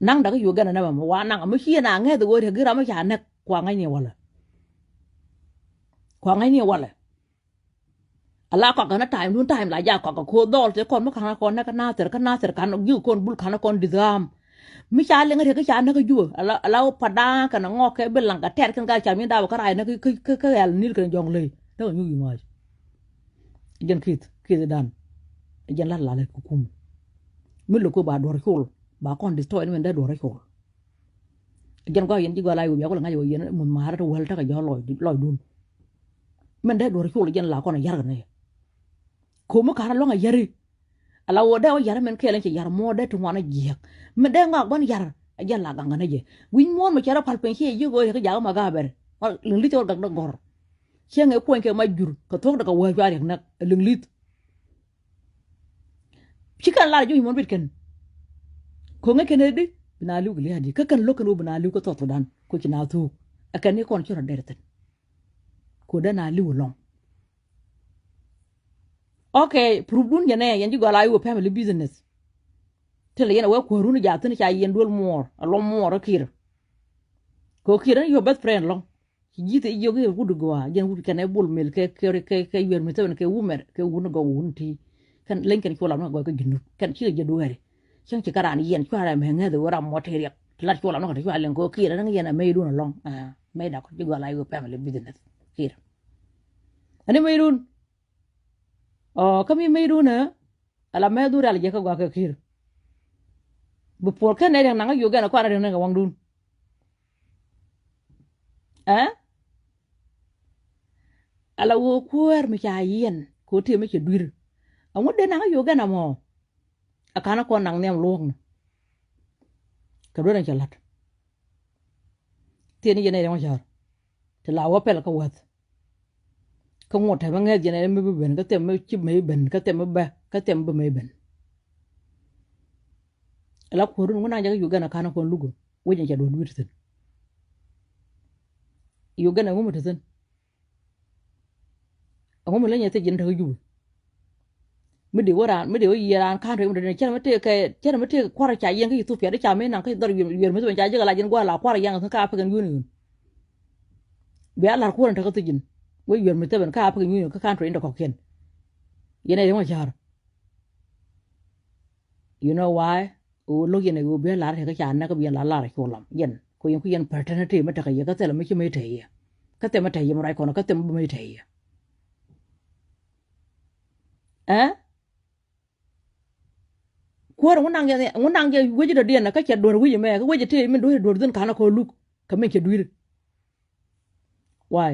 Naŋ dak i̱ Uganda nɛmɛ mɛ wa naŋ mi ci yɛn a ŋɛth i̱ ɣöö riɛk i̱ ram i̱ ca nɛk kua ŋa̱cni walɛ. Kua ŋäcni walɛ. Ala kɔakɛ ni taim dun, taim la jak kɔakɛ ko̱o̱r dhɔl tëë kɔn mi ka̱n kɔn näk kä Nathir, kä Nathir ka̱n ji̱ kɔn bul ka̱n kɔn di̱th ɣa̱a̱m. Mi ca liŋ riɛk kä ca näk kä Jubɛ, ala, ala wä Padaŋ kɛnɛ Ŋɔk kɛ bi Laŋ kɛ Tɛt kɛn gal ca mi dap kä rac näk kä, kä, kä Ɣɛl Nil kɛnɛ Jɔŋley. Näk kä nyuuth wi̱i̱ mac. Jɛn ki̱th, ki̱th dan. Jɛn lat lalɛ kä kum. Mi lo̱k kä ba duɔ̱r col, ba kɔn destroy ni mɛn dee duɔ̱r col. Jɛn gɔaa yɛn ji̱ gɔaa la yop ya kulɛ ŋa̱c wä yɛn muth ma̱a̱rä ti wäl tekɛ jɔ̱ɔ̱r lɔc, lɔcdun. Min dee duɔ̱r col jɛn la kɔn a ya̱r kɛ nɛ. Ko̱mi ka̱r a luäŋ a ya̱ri. Ala wä dee wä ya̱r min kɛɛl in cɛ ya̱r muɔ̱ɔ̱r dee ti ŋuan a jiäk. Min dee ŋɔak bän ya̱r a jɛn la gaŋ kɛ nɛ jɛ. Wi̱c muɔ̱ɔ̱r mi cɛ rɔ pal piny ciɛ ji̱ go̱o̱r yɛ kä jakä ma ga̱a̱ bɛr. Liŋ li̱th cɛ wä gak dee gɔ̱r. Ciɛ ŋɛ kuɔny kɛ ma jur kɛ thuɔ̱k dee kɛ wäär cuarɛ riɛk näk liŋ li̱th. Ci kɛn lar ji̱ wi̱i̱ muɔ̱n bit kɛn. Ko̱ŋɛ kɛn ɛ di bi na li̱w kɛ lia̱a̱ di kä kɛn lo̱k kɛn wä bi na li̱w kä South Sudan. Ko ci na thuuk ɛ kɛn ni kɔn ci rɔ dɛr thi̱n. Ko dee na li̱w ɛlɔ̱ŋ. Ok, proof dun jɛ nɛ yɛn ji̱ gɔl a iwä family business. Ti lɛ yɛn a wee kuäärun jaathin ca yɛn duel muɔɔr a luɔm muɔɔr kä Kiir. Ko Kiir ɛn your best friend lɔ̱ŋ. Ci ji̱th i̱ jiök i̱ wut gɔaa jɛn wut kɛn ɛ bol mel kɛ, kɛ, kɛ, kɛ yuɛr mi thäbɛn kɛ wumɛr kɛ wun gɔw wun ti. Kɛn leny kɛn cuɔl lam ni gɔy kä Junub kɛn cikɛ jɛ dueeri. Cäŋ ci kä raan yɛn cua rɛm hɛ ŋäth i̱ wä ram mɔ tëë riɛk ti lat cuɔl lam ni kɛ ti cua liŋ kɔ Kiir ɛn ŋiɛn ɛ mɛy dun alɔŋ. Mɛy dak kɔ ji̱ gɔaa la i̱ wä family business Kiir. Ɛn i̱ mɛy dun. Ɔ kä mi mɛy dun ɛ ala mɛy dun rial jɛ kä gɔaa kɛ Kiir. Bi puɔl kɛn nɛ riɛk naŋ kä Uganda kɔn a riɛk naŋ kɛ waŋdun. Ɛ ala wä kuäär mi ca yiɛn kɛ wä tëë mi cɛ dui̱r. Aŋu dee naŋ kä Uganda mɔ. A ka̱n a kɔn naŋ nhiam luɔ̱ɔ̱kni. Kɛ duer in cɛ la̱t. Thieen ni yɛn ɛ riɛŋ wä cäär ti la wä pɛl kä wäth. Kä ŋuɔ̱t tɛmɛ ŋäth jɛn ɛ mi bi ben kä thɛm mi ci mɛ ben kä thɛm mi bä kä thɛm bi mɛ ben. Ala kuäärun ŋun naŋ jɛ kä Uganda ka̱n a kɔn luk wec in cɛ duɔ̱r dui̱r ti thi̱n. Uganda ŋu mi ti thi̱n. Ɛŋu mi leny ɛ thiec yɛn tekä Jubɛ. Mi dee wä raan mi dee wä yiëë raan ka̱n rɛy mi dee cɛn mi tëë kɛ cɛn mi tëë kua̱r ca yɛn kä Ethiopia di ca mi naŋ kä dhɔr yuɛr mi thop ca jek a lac yɛn gua̱a̱ la kua̱r yɛn kä African Union. Bia lar kuäär in tekä thiec yɛn wä yuɛr mi thop in kä African Union kä country in te kɔ̱kiɛn. Yɛn ɛ yɛn wä ca̱r. You know why? Ɣöö lo̱k yɛn ɛ ɣöö biɛ lar ɛ kä ca näk kä biɛ la lar ɛ cu lam yɛn. Kɛ yɛn ku yɛn pɛr tɛn ɛ tëë mi tekɛ yɛ kä thilɛ mi ci mi tɛy yɛ. Kä thilɛ mi tɛy yɛ mi ruac kɔn kä thilɛ mi bi mi tɛy yɛ. Ɛ? Kuäär ŋun naŋ jɛ ŋun naŋ jɛ wec dɔ̱diɛn kä cɛ duɔ̱r wi̱c ɛmɛ kä wec ɛ tëë mi duɔ̱r duɔ̱r dhin ka̱n ɛ kɔn luk kä min cɛ dui̱r. Why?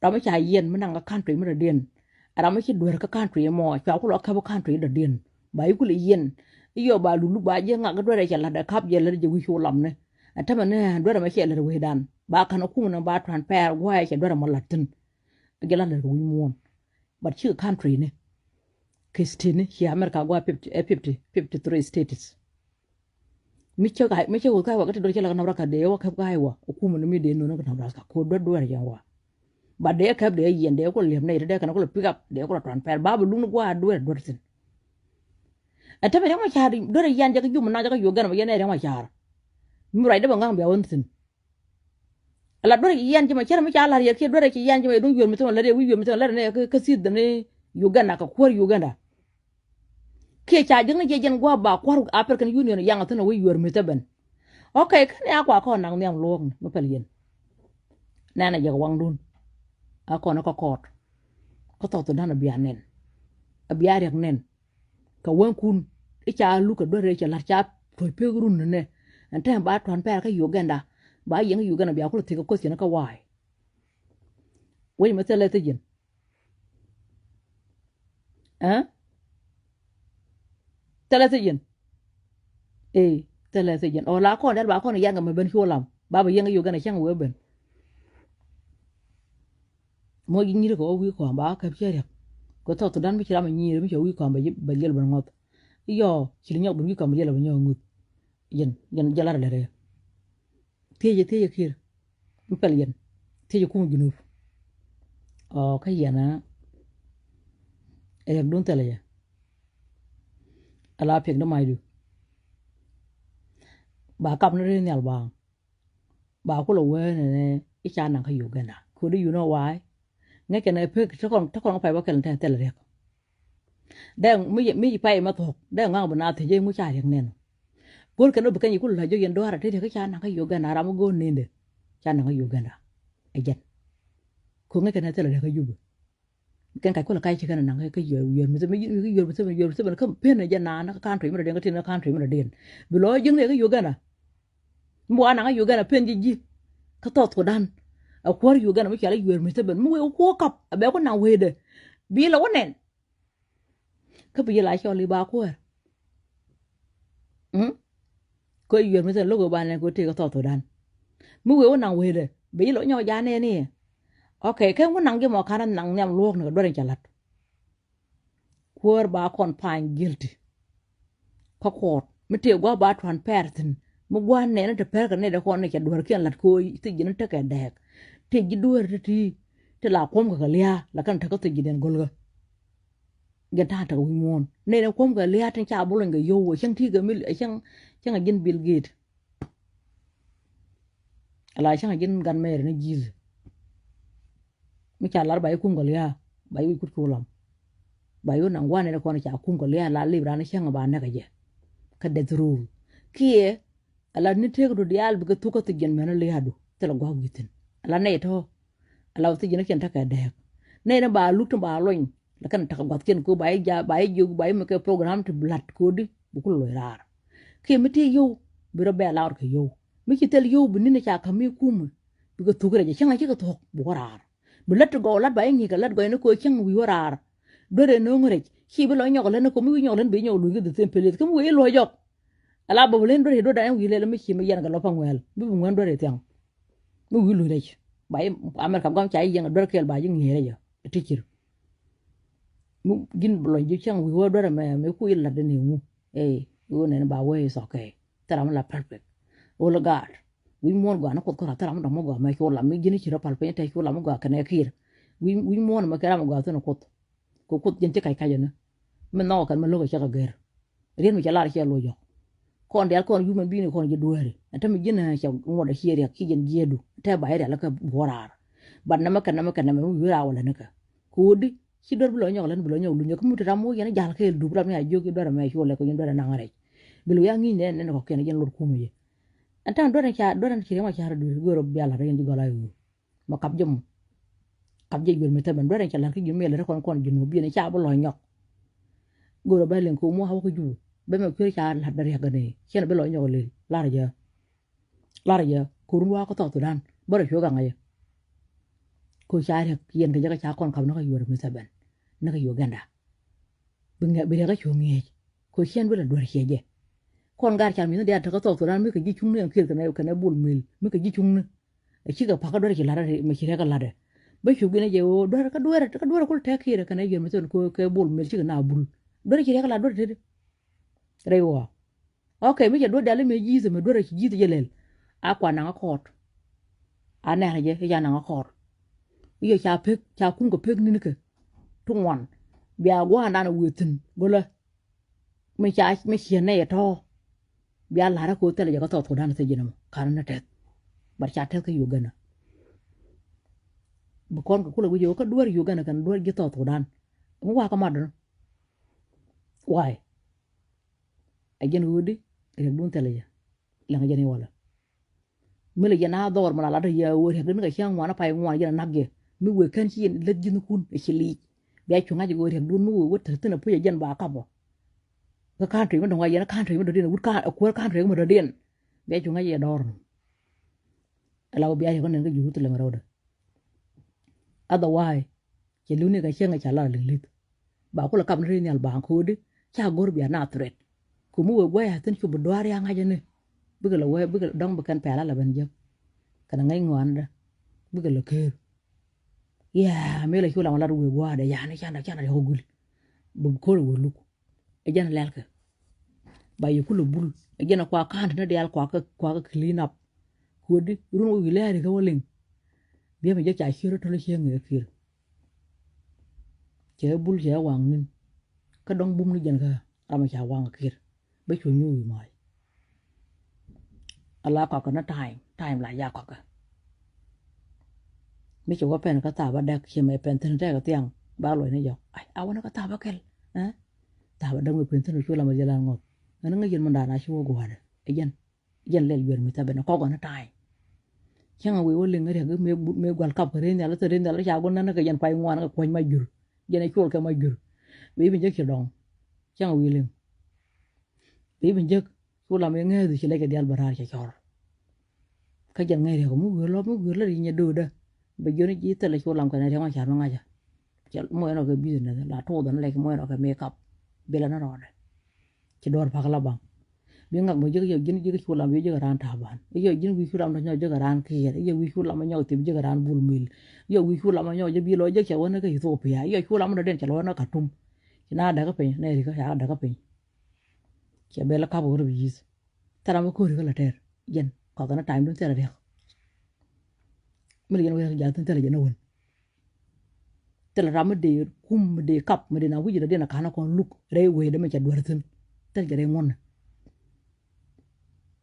Ram mi ca yiɛn mi naŋ kä country mi dɔ̱diɛn. Ram mi ci duer kä country mɔ cua kulɔ käp country dɔ̱diɛn. Ba yi kulɛ yiɛn. Iyɔ ba lulu ba jiɛ ŋak duer cɛ lat ɛ kap jɛ lat jɛ wi̱c cu lamni. Ɛ tämɛ ni duer mɛ cɛ lat wi̱cdan ba ka̱n kum ni ba transfer guay cɛ duer mɔ lat thin. Jɛ lat lat wi̱c muɔ̱ɔ̱n. But cikɛ country ni kɛ state ni ci America gua fifty, fifty, fifty three states. Mi cä gai mi cä wä gai wa kä ti dɔr cä la kä Nebraska dee wä käp gai wa. Ɔ kumä ni mi dee nööni kä Nebraska ko duer duer jɛ wa. Ba dee käp dee yiɛn dee kulɛ liɛp nɛy ti dee kɛn kulɛ pick up dee kulɛ transfer ba bi luŋni gua duer duer thin. Ɛ te mi riɛk ma ca duer yiɛn jɛ kä jum na jɛ kä Uganda ma yɛn ɛ riɛk ma car. Mi ruac dee bɛ ŋa̱ŋ bia wä thin. Ala duer yiɛn jɛ ma cär mi ca lar yɛ kiɛ duer ci yiɛn jɛ ma yɛ duŋ yuer mi thim lät yɛ wi̱i̱ yuer mi thim lät nɛ kä thieth ni Uganda kä kuäär Uganda. Kiɛ ca jiäkni jiɛ jɛn gua̱a̱p ba kua̱r African Union yaŋ a thi̱n a wec yuɛr mi̱th ɛ ben. Ok, kɛn ya kua kɔn naŋ nhiam luɔ̱ɔ̱kni mi pɛl yɛn. Nɛn a jɛ kɛ waŋdun a kɔn kä kɔɔt. Kä South Sudan a bia nɛn a bia riɛk nɛn. Kɛ wäŋkun i̱ ca luk kɛ duer rɛy cɛ la̱t ca tuɔ̱c pek run ni nɛ. Ɛn tɛm ba tuan pɛr kä Uganda ba yiɛŋ kä Uganda bia kulɛ thiek kɛ kueth cɛn kä wa̱a̱y. Wec mi thilɛ thiec yɛn. Ɛ thilɛ thiec yɛn. Ee thilɛ thiec yɛn ɔ la kɔn dɛl ba kɔn yɛn kɛ mɛ ben cu lam ba bɛ yɛn kɛ Uganda cäŋ wee ben. Mɔ ji̱ nyir kɛ wä wi̱i̱ kɔam ba käp cä riɛk. Kɛ South Sudan mi ci ram a nyir mi cɛ wi̱i̱ kɔam bɛ liɛl ben ŋɔth. Iyɔ ci li nyɔk ben wi̱i̱ kɔam bɛ liɛl ben nyɔk ŋuth. Yɛn yɛn jɛ lar lɛt ɛ. Thiecɛ thiecɛ Kiir. Mi pɛl yɛn thiecɛ kum Junub. Ɔ kä yɛn a ɛ riɛk dun thilɛ jɛ. Ala piɛk di macdu. Ba kap ni ri nhial ba ba kulɛ wee nɛnɛ. i̱ ca naŋ kä Uganda. Kodi, you know why? Ŋäc kɛn ɛ pek te kɔn, te kɔn kä pay bä kɛl te thil riɛk. Dee mi, mi pay ma thuɔ̱k dee ŋa̱ŋ bi na thiec i̱ ŋu ca riɛk nɛn. Go̱l kɛn ɔ bi kɛn yi kul la jɔ yɛn duaar a te riɛk i̱ ca naŋ kä Uganda, ram mi go̱o̱r nende ca naŋ kä Uganda. Ɛ jɛn. Ko ŋäc kɛn ɛ thil riɛk kä Juba. Kɛn kac kulɛ kac ci kɛn naŋ kä Yoweri Museveni, Yoweri Museveni, Yoweri Museveni kä pen jɛ naan kä country mi dɔ̱diɛn kä tin kä country mi dɔ̱diɛn. Bi lɔ ji̱ŋ ni kä Uganda. Mi wa naŋ kä Uganda pen ji̱ ji̱ kä South Sudan. A kuäär Uganda mi cɔal i̱ Yoweri Museveni mi wee kuɔ kap a bɛ ku naŋ wee dee. Bi lɔ wä nɛn. Kä bi yɛ la cɔl i̱ ba kuäär. Mm? Kä Yoweri Museveni lo̱k ɛ ba nɛn kɛ wä tëë kä South Sudan. Mi wee wä naŋ wee dee bi yɛ lɔ nyɔk ja nɛn i̱. Ok, kɛ wä naŋ ji̱ mɔ ka̱n naŋ nhiam luɔ̱ɔ̱k ni kɛ duer in ca la̱t. Kuäär ba kɔn pa̱ny guilty. Kä court mi tëë gua̱a̱th ba transparent thi̱n, mi gua̱a̱th nɛɛni te pɛr kɛ nɛy dee kɔn ni cɛ duäärkiɛn la̱t kɛ ɣöö thiec ji̱n tekɛ dɛɛk. Tëë ji̱ duäär ti ti ti la kuɔ̱m kɛ kɛ lia̱a̱ la kɛn tekä thiec ji̱n ɛn go̱lkä. Gɛn ta̱a̱ tekɛ wi̱i̱ muɔ̱ɔ̱n nɛy ni kuɔ̱m kɛ lia̱a̱ tin ca bi lony kɛ yio̱w ɛ cäŋ ti̱i̱ kɛ mil ɛ cäŋ, cäŋ ɛ ji̱n Bill Gates. Ala cäŋ a ji̱n gat mɛɛri ni ji̱th. Mi ca lar ba i̱ kum kɛ lia̱a̱ ba i̱ wi̱c kut ki wä lam. Ba i̱ wä naŋ gua̱a̱r nɛn kɔn ca kum kɛ lia̱a̱ la lip raan cäŋ ba nɛk a jɛ. Kä death row kiɛ ala ni tëëk du diaal bikɛ thuk kä thiec ji̱n mɛn lia̱a̱du thilɛ gua̱a̱k wi̱i̱ thi̱n. Ala nɛy tɔ̱ ala wä thiec ji̱n kiɛn tekɛ dɛɛk. Nɛy ni ba luk ti ba lony la kɛn tekɛ gua̱thkiɛn ko ba i̱ ja ba i̱ jiök ba i̱ mɛ kɛ program ti bi la̱t kodi bi kul loc raar. Kiɛ mi tëë yio̱w bi rɔ bɛ alaut kɛ yio̱w. Mi ci thil yio̱w bi ni̱n ca ka̱m mi kumä bikɛ thuk rɛc cäŋ a cikɛ thuɔ̱k bi wä raar. Bi lät ti gɔw lat ba i̱ ŋi̱i̱k kɛ lät gɔyni ko cäŋ wi̱i̱ wä raar. Duer ɛ no̱o̱ŋ rɛc ci bi lɔ nyɔk lät ni ko mi wi̱i̱ nyɔk lät bi nyɔk luc kä the same place kä mi wee i̱ luɔ̱c jɔk. Ala bä bi len duer i̱ duer dan i̱ wi̱i̱ lɛl mi ci mi yɛn kɛ lɔ pa̱ŋ wɛl mi bi ŋuɛn duer i̱ thiaŋ. Mi wi̱i̱ luc rɛc ba i̱ America guam ca i̱ yɛn kɛ duer kɛɛl ba ji̱ ŋi̱i̱c rɛc ɔ ti cir. Mi ji̱n bi lɔny ji̱ cäŋ wi̱i̱ wä duer ɛmɛ mi kui̱ lat dee ni ŋu. Ɛ i̱ wä nɛn ba wee is okay. Thil ram mi la perfect. Wä lɛ gaat wi̱i̱ muɔ̱ɔ̱n gɔaa ni kuoth kɔn ra thil ram mi dɔ̱ŋ mi gɔaa mɛ cu lam mi ji̱n ci rɔ pal piny tɛ cu lam mi gɔaa kɛnɛ kiir. Wi̱i̱ muɔ̱ɔ̱n ɛmɛ kɛ ram mi gɔaa thi̱n kuoth. Kɛ kuoth ji̱n ci kac kac ɛnɛ mi nhɔk kɛn mi lo̱k ɛ cɛ kɛ gɛr. Riet mi cɛ lar ciɛ loc jɔk. Kɔn diaal kɔn human being kɔn ji̱ dueeri ɛn te mi ji̱n cɛ ŋuɔt ɛ ciɛ riɛk ci ji̱n jiɛɛdu te ba i̱ rial kä buɔ̱ɔ̱r raar. Bat nɛmɛ kɛ nɛmɛ kɛ nɛmɛ mi wi̱i̱ raar wä lɛn kɛ ko̱o̱di. Ci duer bi lɔ nyɔk lɛn bi lɔ nyɔk luny kɛ mi te ram wä yɛn ja̱l kɛ dup ram ni a jiök in duer ɛmɛ ci wä lɛ kɛ yɛn duer ɛ naŋ rɛc. Bi lɔ ya ŋi̱i̱c nɛn nɛn kɔkiɛn yɛn lot kumä yɛ. Ɛn ta̱a̱n duer ɛn ca duer ɛn ci riɛm a ca rɔ duer go̱o̱r ɔ bia la̱t rɛc in ji̱ gɔl a ɣöö. Ma kap jɛ mɔ. Kap jɛ yuer mi thɛmɛn duer in ca la̱t kä ji̱ mi lät kɔn kɔn ji̱ nuɔ̱ɔ̱p biɛn ca bi lɔ nyɔk. Go̱o̱r ɔ bɛ liŋ ko̱o̱m wä a wä kä juur bɛ mɛ kui̱r ca la̱t dɛ riɛk gɛn i̱ ciɛn bi lɔ nyɔk lil lar jɛ. Lar jɛ ko̱o̱r wun wä kä South Sudan bä rɔ cuɛ gaŋ a jɛ. Ko̱o̱r ca riɛk yɛn kɛ jɛ kä ca kɔn kap ni kä yuer mi thɛmɛn ni kä Uganda. Bi ŋɛ bi riɛk kä cuɛ ŋi̱eec ko̱o̱r ciɛn bi lɛ duer ciɛ jɛ. Kɔn gar ca mi ni diaal te kä South Sudan mi kɛ ji̱ cuŋni ɛn kiɛl kɛnɛ kɛnɛ bul mil mi kɛ ji̱ cuŋni. Ɛ cikɛ pa̱k kä duer ci la̱t mi ci rɛk kɛ la̱t ɛ. Bä cuk in ɛ jɛ ɣöö duer kä duer kä duer kul tɛk kiɛt ɛ kɛn ɛ yɛn mi thon kɛ bol mel cikɛ na bul. Duer ci rɛk kɛ la̱t duer teti. Rɛy ɣɔaa. Ok mi cɛ duer diali mi ji̱th mi duer ci ji̱th jɛ lɛl. A kua naŋ a kɔɔt. A nɛr jɛ i̱ ca naŋ a kɔɔt. I̱ ca pek ca kum kɛ pek ni̱n kɛ. Ti ŋuan bia gua̱a̱ndan a wëë thi̱n golä. Mi ca mi ciɛ nɛy ɛ tɔ̱. Bia la̱rä ko̱ thilɛ jɛ kä South Sudan thil ji̱n ɛmɔ ka̱n ni tɛth. Bat ca tɛth kä Uganda. Bi kɔn kɛ kulɛ wi̱c ɛ wä kä dueer Uganda kɛn dueer ji̱ South Sudan. Mi wakä mat dɔ̱n. Why? Ɛ jɛn ɣöödi riɛkdun thilɛ jɛ. Lɛŋ jɛn i̱ walɛ. Mi lɛ jɛn a dhɔr mi la lat yɛ ɣöö riɛkdun kɛ cäŋ ŋuan a pay ŋuan jɛn a nak jɛ mi wëë kän ci yɛn lät ji̱thkun ɛ ci liic. Bia cu ŋa̱c ɣöö riɛkdun mi wëë wä tɛr thi̱n a puc ɛ jɛn ba kapɔ. Kä country mi dɔ̱ŋ wa yɛn country mi dɔ̱diɛn wut ka kuäär country mi dɔ̱diɛn. Bia cu ŋa̱c yɛ dɔ̱r. Ala wä bia yɛ kɔn nɛn kä juru thilɛ ŋä rɛwdɛ. Otherwise cɛ li̱w ni kɛ cäŋ ca lar liŋ li̱th. Ba kulɛ kap ni ri nhial ba ko̱o̱di ca go̱r bia na threat. Ku mi wee gua̱c a thi̱n cu bi duaar ya ŋa̱c ni. Bikɛ lɛ wee bikɛ dɔ̱ŋ bi kɛn pɛl a lɛ ben jek. Kɛn ŋäc ŋuandä bikɛ lɛ ker. Yɛɛ mi lɛ cu lam lat wee gua̱a̱dɛ yani canɛ canɛ yɔk gul. Bi ko̱r wee luk. Ɛ jɛn lɛlkɛ. Ba yɛ kulɛ bul ɛ jɛn ɛ kua ka̱n ti ni diaal kua kä kua kä clean up. Kuädi run wä wi̱i̱ lɛɛri kä wä liŋ. Biɛmɛ jɛ ca cier rɔ töl cieŋ ɛ kier. Cɛ bul cɛ waŋ ni̱n. Kä dɔ̱ŋ bum ni jɛn kä ram ɛ ca waŋ ɛ kier. Bä cu nyuuth wi̱i̱ mac. Ala kɔakɛ ni time time la ya kɔakɛ. Mi ci wä pɛn kä thaap a däk ci mɛ pɛn thi̱n tɛk thiaŋ ba luɔc ni jɔk. Ai, a wä ni kä thaap a kɛl. Ɛ? Thaap a däk mi kuën thi̱n cu lam a jɛ lan ŋɔth. Ɣän ŋäc yɛn mundaan a ci wä gua̱a̱dɛ. Ɛ jɛn. Jɛn lɛl juɛr mi thaap ɛn kɔk ɣän ta̱a̱y. Cäŋ a wee wä liŋ riɛk mi, mi gual kap kɛ rɛy nhial, thil rɛy nhial ca gun nän kɛ jɛn pay ŋuan kɛ kuɔ̱ny ma jur. Jɛn a cuɔl kɛ ma jur. Bi bi jek ci dɔŋ. Cäŋ a wee liŋ. Bi bi jek. Cu lam i̱ ŋääthi ci lɛc kɛ diaal bä raar cɛ cɔr. Kä jɛn ŋäc riɛk mi wi̱i̱ lɔ mi wi̱i̱ lɔ ri nyɛ do̱o̱dä. Bɛ jiɔni ji̱ thilɛ cu lam kɛn riɛk ma ca̱r mi ŋa̱cä. Cɛ moc ɛn rɔ kɛ business la tuɔth ɛn lɛc moc ɛn rɔ kɛ makeup. Bilɛ ni rɔɔdɛ. Ci duɔ̱ɔ̱r pa̱k la baŋ. Bi ŋak bä jiäk yɛ ji̱n jiäk cu lam yɛ jiäk raan ta̱a̱ ban. Yɛ ji̱n wi̱i̱ cu lam dɔ nyɔk jiäk raan kiɛɛr. Yɛ wi̱i̱ cu lam nyɔk thip jiäk raan bul mil. Yɛ wi̱i̱ cu lam nyɔk ji̱ bi lɔ jiäk cɛ wä ni kä Ethiopia. Yɛ cu lam dɔ den cɛ lɔ wä ni Khartoum. Ci na däkä piny, nɛ rikä ca däkä piny. Cɛ bɛ la kap wä rɛ bi yi̱th. Thɛra mi ko̱ri kä la tɛr. Yɛn kɔth ni ta̱a̱ dun thɛra riɛk. Mi li yɛn wä riɛk ja̱ thin thɛra jɛ ni wän. Thilɛ ram mi dee kum mi dee kap mi dee na wi̱c rɛ dee na ka̱n kɔn luk rɛy wee dee mi cɛ duer thin. Thilɛ jɛ rɛy ŋuɔ̱n.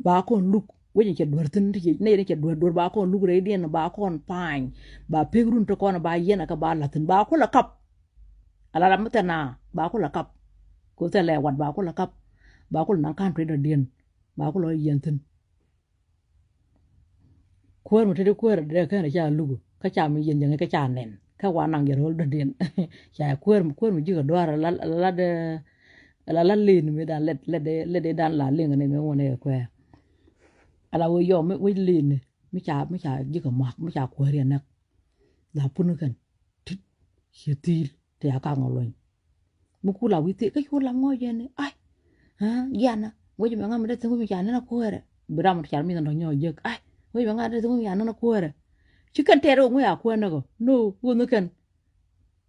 Ba kɔn luk wec in cɛ duer thin ti ci nɛy ni cɛ duer duer ba kɔn luk rɛy diɛn ba kɔn pa̱a̱ny. Ba pek run ti kɔn ba yɛn a kɛ ba la̱th thin ba kulɛ kap. Ala ram mi thɛn na ba kulɛ kap. Ko thilɛ wat ba kulɛ kap. Ba kulɛ naŋ ka̱n tui̱dä diɛn ba kulɛ yɛn thin. Kuäär mi te di kuäär dee kɛn ca luk kä ca mi yɛn jɛ ŋäc kä ca nɛn kä wa naŋ jɛ ro̱l dɔ̱diɛn. Ca kuäär mi kuäär mi ji̱ kɛ duaar la la la la lin mi dan lɛt lɛt dee lɛt dee dan la liŋ ni mi ŋuɔ̱n ɛ kuɛɛ. Ala wee yɔm mi wec lin mi ca mi ca ji̱ kɛ mak mi ca kuäär yɛ näk. La pun kɛn. Tit ciɛ thi̱i̱l ti a kak ŋɔ luɔ̱ny. Mi kula wi̱i̱ thiek kä cu lam ŋɔc jɛn ni ai. Jianä wec mɛ ŋa mi dee thiŋ wi̱i̱ mi ca nɛn a kuäärɛ. Bi ram mi ca mi nɔn dɔ̱ŋ nyɔɔc jek ai. Wec mɛ ŋa dee thiŋ wi̱i̱ mi ca nɛn a kuäärɛ. Ci kɛn tɛɛr wä ŋui̱ a kuäär näk ɔ no. Wä ni kɛn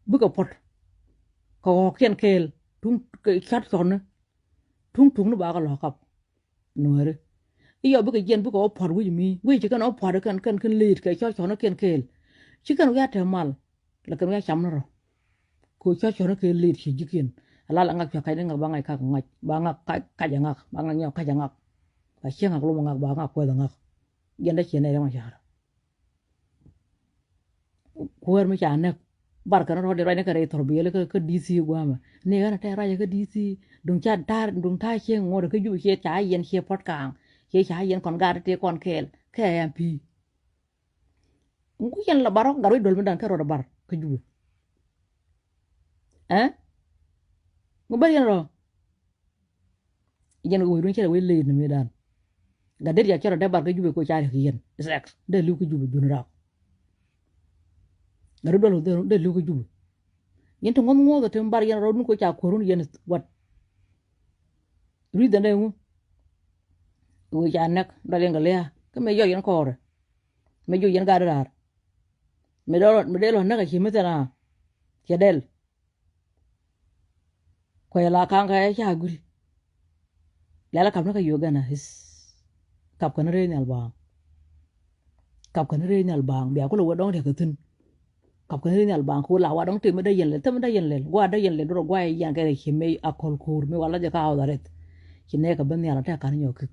bikɛ puɔt. Kɛ ɣɔɔkiɛn kɛɛl tuŋ cat cɔtni. Tuŋ tuŋni ba kɛ lɔ̱k kap. Nuääri. I̱ yɔ bikɛ jiɛn bikɛ wä pua̱t wi̱c mi wi̱c ci kɛn wä pua̱t kɛn kɛn kɛn leet kɛ cɔl cɔn kɛn kɛɛl. Ci kɛn wi̱c a te mal. Lɛ kɛn wi̱c a cam ni rɔ. Kɛ cɔl cɔn kɛn leet ci ji̱kiɛn. Ala la ŋak cua kac ni ŋak ba ŋac kak ŋac ba ŋak kac a ŋak ba ŋak nyɔk kac a ŋak. Ba ciɛ ŋak lom ŋak ba ŋak kuɛth a ŋak. Jiɛn dee ciɛ nɛy rɛm a ca̱r. Kuäär mi ca näk. Bar kɛn rɔɔdɛ ruacni kɛ rɛy thɔr biɛli kä kä D C gua̱a̱mɛ ni ɣän a tɛk ruacɛ kä D C. Duŋ ca ta̱a̱ duŋ ta̱a̱ ciek ŋuɔ̱t kä jup ciɛ ca yɛn ciɛ puɔ̱t kaaŋ ciɛ ca yɛn kɔn gaat ti kɔn kɛɛl kɛ M P. Ŋu yɛn la bar rɔ gat ruac duɔl mi dan kä rɔɔdɛ bar kä jupɛ. Ɛɛ ŋu ber yɛn rɔ. Jɛn wec dun cɛ rɛ wec leyit ni mëëdan. Gat dee riak cɛ rɔ dee bar kä jupɛ ko ca riak yɛn sex dee li̱w kä jupɛ jun rak. Gat dee dual dee li̱w kä jupɛ. Yɛn ti ŋuɔth ŋuɔth ti bar yɛn rɔ dun ko ca kuɔrun yɛn wat. Rui̱th dee ŋu. Wec ca nɛk dɔl yɛn kɛ lia̱a̱ kä mëë yɔc yɛn kɔɔrɛ. Mëë joc yɛn gat dee raar. Mëë dee lɔ mëë dee lɔ nɛk a ci mi thɛn a. Cɛ dɛl. Kuɛ la kaŋ kɛ ca guri. Lɛl kap ni kä Uganda is. Kap kɛn rɛy nhial baaŋ. Kap kɛn rɛy nhial baaŋ bia kulɛ wä dɔŋ riɛk kɛ thi̱n. Kap kɛn rɛy nhial baaŋ kɛ wä la wa dɔŋ tëë mi dee yɛn lɛl tëë mi dee yɛn lɛl gua dee yɛn lɛl rɔ gua yɛn kɛ rɛ ci mey a kɔl ko̱o̱r mi wa la jɛ ka ɣɔth a rɛth. Ci nɛɛkɛ bi nhial a tɛk ka̱n nyɔk kik.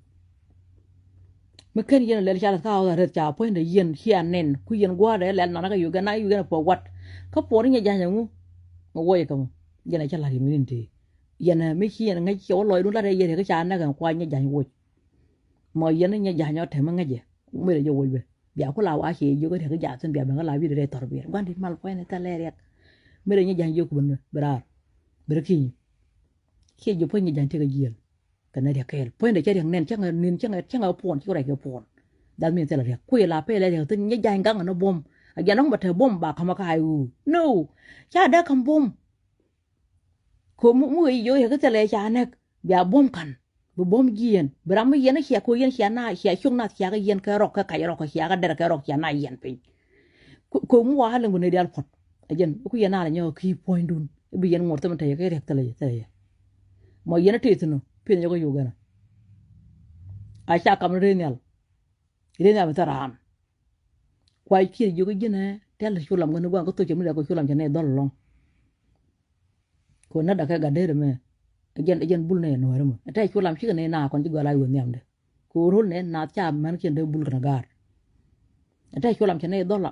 Mi ken yɛn lɛl ca lɛth ka ɣɔth a rɛth ca puɔ̱nydɛ yɛn cia nɛn ku yɛn gua̱a̱r dɛ lɛl nanä kä Uganda na Uganda puɔ̱ wat. Kä puɔ̱n inyɛ ja̱ny ɛŋu. Mɛ wuɔc kɛ mɔ. Jɛn a cä la̱r yɛ mi rin tëë. Yɛn ɛ mi ci yɛn ŋäc cɛ wä lɔcdun la̱t ɛ yɛn riɛk ca näk ɛn kuany inyɛ ja̱ny wuɔc. Mɔ yɛn inyɛ ja̱ny ɔ tɛm iŋäcɛ. Mëë rɛ jɛ wuɔc bɛ bia ku la wa ciɛ jiök i̱ riɛk i̱ ja̱ thi̱n bia ben kä la wi̱i̱ rɛ rɛy thɔr biɛl gua̱n dit mal puɔ̱nydɛ thilɛ riɛk. Mëë rɛ inyɛ ja̱ny jiök ben bi raar. Bi rɛ ki̱ny. Ciɛ jiök puɔ̱ny inyɛ ja̱ny tëk a jiɛl. Kɛ nɛy riɛk kɛɛl puɔ̱nydɛ cɛ riɛk nɛn cäŋɛ nɛn cäŋɛ cäŋɛ puɔn ci kɛ ruac kɛ puɔn. That mean thilɛ riɛk kui̱ la pɛl riɛk thi̱n nyɛ ja̱ny gaŋ ɛn ɛ buɔ̱m. A jiɛn ɣän bɛ te buɔ̱m ba ka̱m ɛ ka̱a̱c ɣöö no. Ca dee ka̱m buɔ̱m. Kɛ mi wee jiök riɛk thilɛ ca nɛk bia buɔ̱m ka̱n. Bi buɔ̱m jiɛn bi ram mi yɛn cia ko̱ yɛn cia na cia cok nath cia kɛ yɛn kɛ rɔk kɛ kac rɔk kɛ cia kɛ dɛr kɛ rɔk cia na yɛn piny. Kɛ mi wa ɣä liŋ bi nɛy diaal puɔ̱t. Ɛ jɛn iku yɛn na lɛ nyɔk ki̱i̱ puɔ̱nydun i̱ bi yɛn ŋuɔ̱t thimɛ tɛyɛ kɛ riɛk thilɛ jɛ thilɛ jɛ. Mɔ yɛn a tëë thi̱n ɔ piɛn jɔk kä Uganda. A ca kam ni rëë nhial. Rëë nhial mi thil raan. Kua ciɛ jiök i̱ ji̱n ɛ tɛl cu lam ŋäni gua̱a̱ŋ kä thok cɛ mi dee kɛ cu lam cɛ nɛy dhɔl ɛlɔ̱ŋ. Kɛ ɣöö nätdä kɛ gat dee ri mɛ. Ɛ jɛn ɛ jɛn bul nɛ nuääri mɛ ɛ tɛy cu lam cikɛ nɛ na kɔn ci gɔal a yuɔth nhiamdɛ. Kɛ ɣöö ro̱l nɛ naath ca män kiɛn dee bul kɛn a gaat. Ɛ tɛy cu lam cɛ nɛ dhɔla.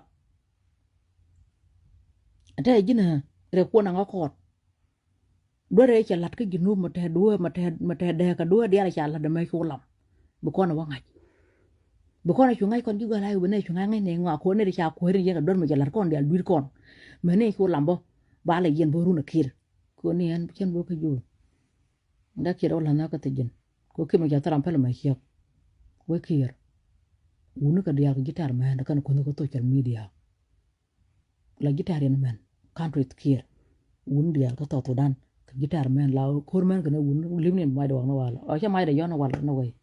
Ɛ tɛ ji̱n ɛ rɛ kuɔn aŋa kɔɔt. Duer ëë cɛ la̱t kä Jinub mɛ tɛɛ dueer mɛ tɛɛ mɛ tɛɛ dɛɛkä dueer diaal ca la̱t ɛmɛ cu lam. Bi kɔn ɛ wä ŋa̱c. Bi kɔn ɛ cu ŋa̱c kɔn ji̱ gɔ̱a̱l a i̱ wä nɛ cu ŋa̱c ŋa̱c nɛ ŋɔak ko̱n nɛ ti ca kueer in yɛn kɛ duer mɛ cɛ la̱t kɔn diaal dui̱r kɔn. Mɛ nɛ cu lam bä ba lɛ yɛn bä run ɛ ki̱i̱r. Ko̱n ni ɛn cɛn bä kä juul. Dak ciɛ dɔk la̱th na kä thi̱ji̱n. Ko̱ kiɛ mɛ ca thil ram pɛl mɛ ciɛk. Wee ki̱i̱r. Wuni kɛ diaal kɛ ji̱ tɛ̈r mɛn kɛn kuänh kä social media. La ji̱ tɛ̈r yɛn mɛn country kiɛɛr. Wun diaal kä South Sudan kɛ ji̱ tɛ̈r mɛn la ko̱r mɛn kɛn wun li̱p ni mac dɛ wak ni wal ɔ cɛ mac dɛ yɔn wal ni wɛy.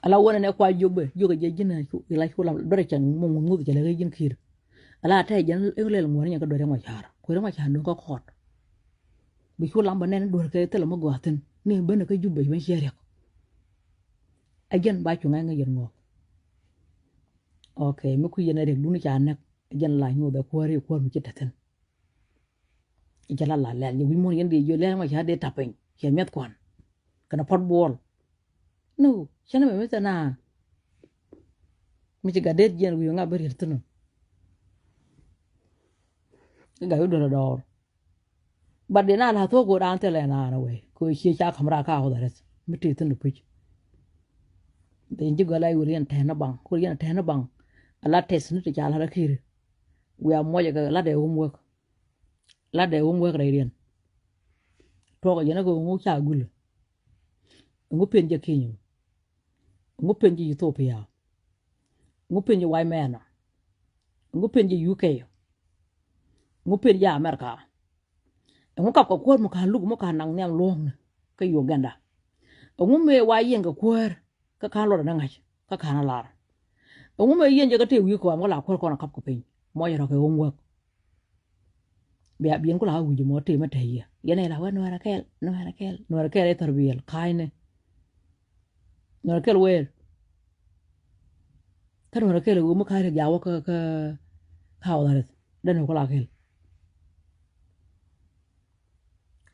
Ala wun ɛn ɛ kua jiök bɛ jiök ɛ jɛ ji̱n ɛ cu ila cu lam duɔrɛ cɛ ŋuth ŋuth cɛ lɛ ɣɛ ji̱n ki̱i̱r. Ala tɛ jɛn ɛ lɛl ŋuɔ̱r nyɛ kä duɔrɛ ŋuɔ̱c ca̱r kuɛrɛ ŋuɔ̱c ca̱r duŋ kä kɔɔt. Bi cu lam bä nɛn duɔ̱r kɛ thilɛ mi gɔaa thi̱n ni ben kä Jubɛ ben ciɛ riɛk. Ɛ jɛn ba cu ŋa̱c ŋäc yɛn ŋɔɔk. Ok, mi kui̱ yɛn ɛ riɛk duni ca näk ɛ jɛn la nyuuth ɛ kuäär i̱ kuäär mi ci te thi̱n. Jɛ la la lɛl yɛ wi̱c muɔ̱n yɛn dee jiö lɛl ŋɔc ca dee tap piny cɛ miɛth kuan kɛnɛ puɔt buɔl. No cɛn ɛmɛ mi thɛn a mi ci gat det jiɛn wi̱i̱ ŋa bi riɛl thi̱n ɔ. Gat wi̱i̱ duɔl ɛ dɔɔr. But dee na la̱th wä go̱o̱r an thilɛ naan wee kɛ cie ca ka̱m raa ka wä dhɛ rɛth mi tëë thi̱n puc. Dee ji̱ gɔl a i̱ wër yɛn tɛn ni baŋ wër yɛn tɛn ni baŋ. A la tɛth ni ti ca la̱t a ki̱ri. Wiaa muɔcɛ kɛ la̱t dee homework. La̱t dee homework rɛy riɛn. Tuɔkɛ yɛn a kɛ ŋu ca gulɛ. Ŋu pen jɛ ki̱ny. Ŋu pen jɛ Ethiopia. Ŋu pen jɛ White Man. Ŋu pen jɛ U K. Ŋu pen jɛ America. Ɛŋu kap kɛ kuäär mi ka̱n luk mi ka̱n naŋ nhiam luɔ̱ŋni kä Uganda. Ɛŋu mëë wa yiɛn kɛ kuäär kä ka̱n luɔt ɛn ɛ ŋa̱c kä ka̱n ɛ lar. Ɛŋu mëë yiɛn jɛ kä tëë wi̱i̱ kɔam kä la kuäär kɔn ɛ kap kɛ piny mɔc rɔ̱ kɛ homework. Bia biɛn ku la wi̱c mɔ tëë mi tɛy yɛ yɛn ɛ la wä nuɛɛrɛ kɛɛl nuɛɛrɛ kɛɛl nuɛɛrɛ kɛɛl ɛ thɔr biɛl ka̱a̱cni. Nuɛɛrɛ kɛl wëër kä nuɛɛrɛ kɛl ɛ ɣöö mi ka̱a̱c rɛ ja̱a̱ wä kä kä ka̱a̱ wä dhäreth dɛn ɛ ku la kɛl.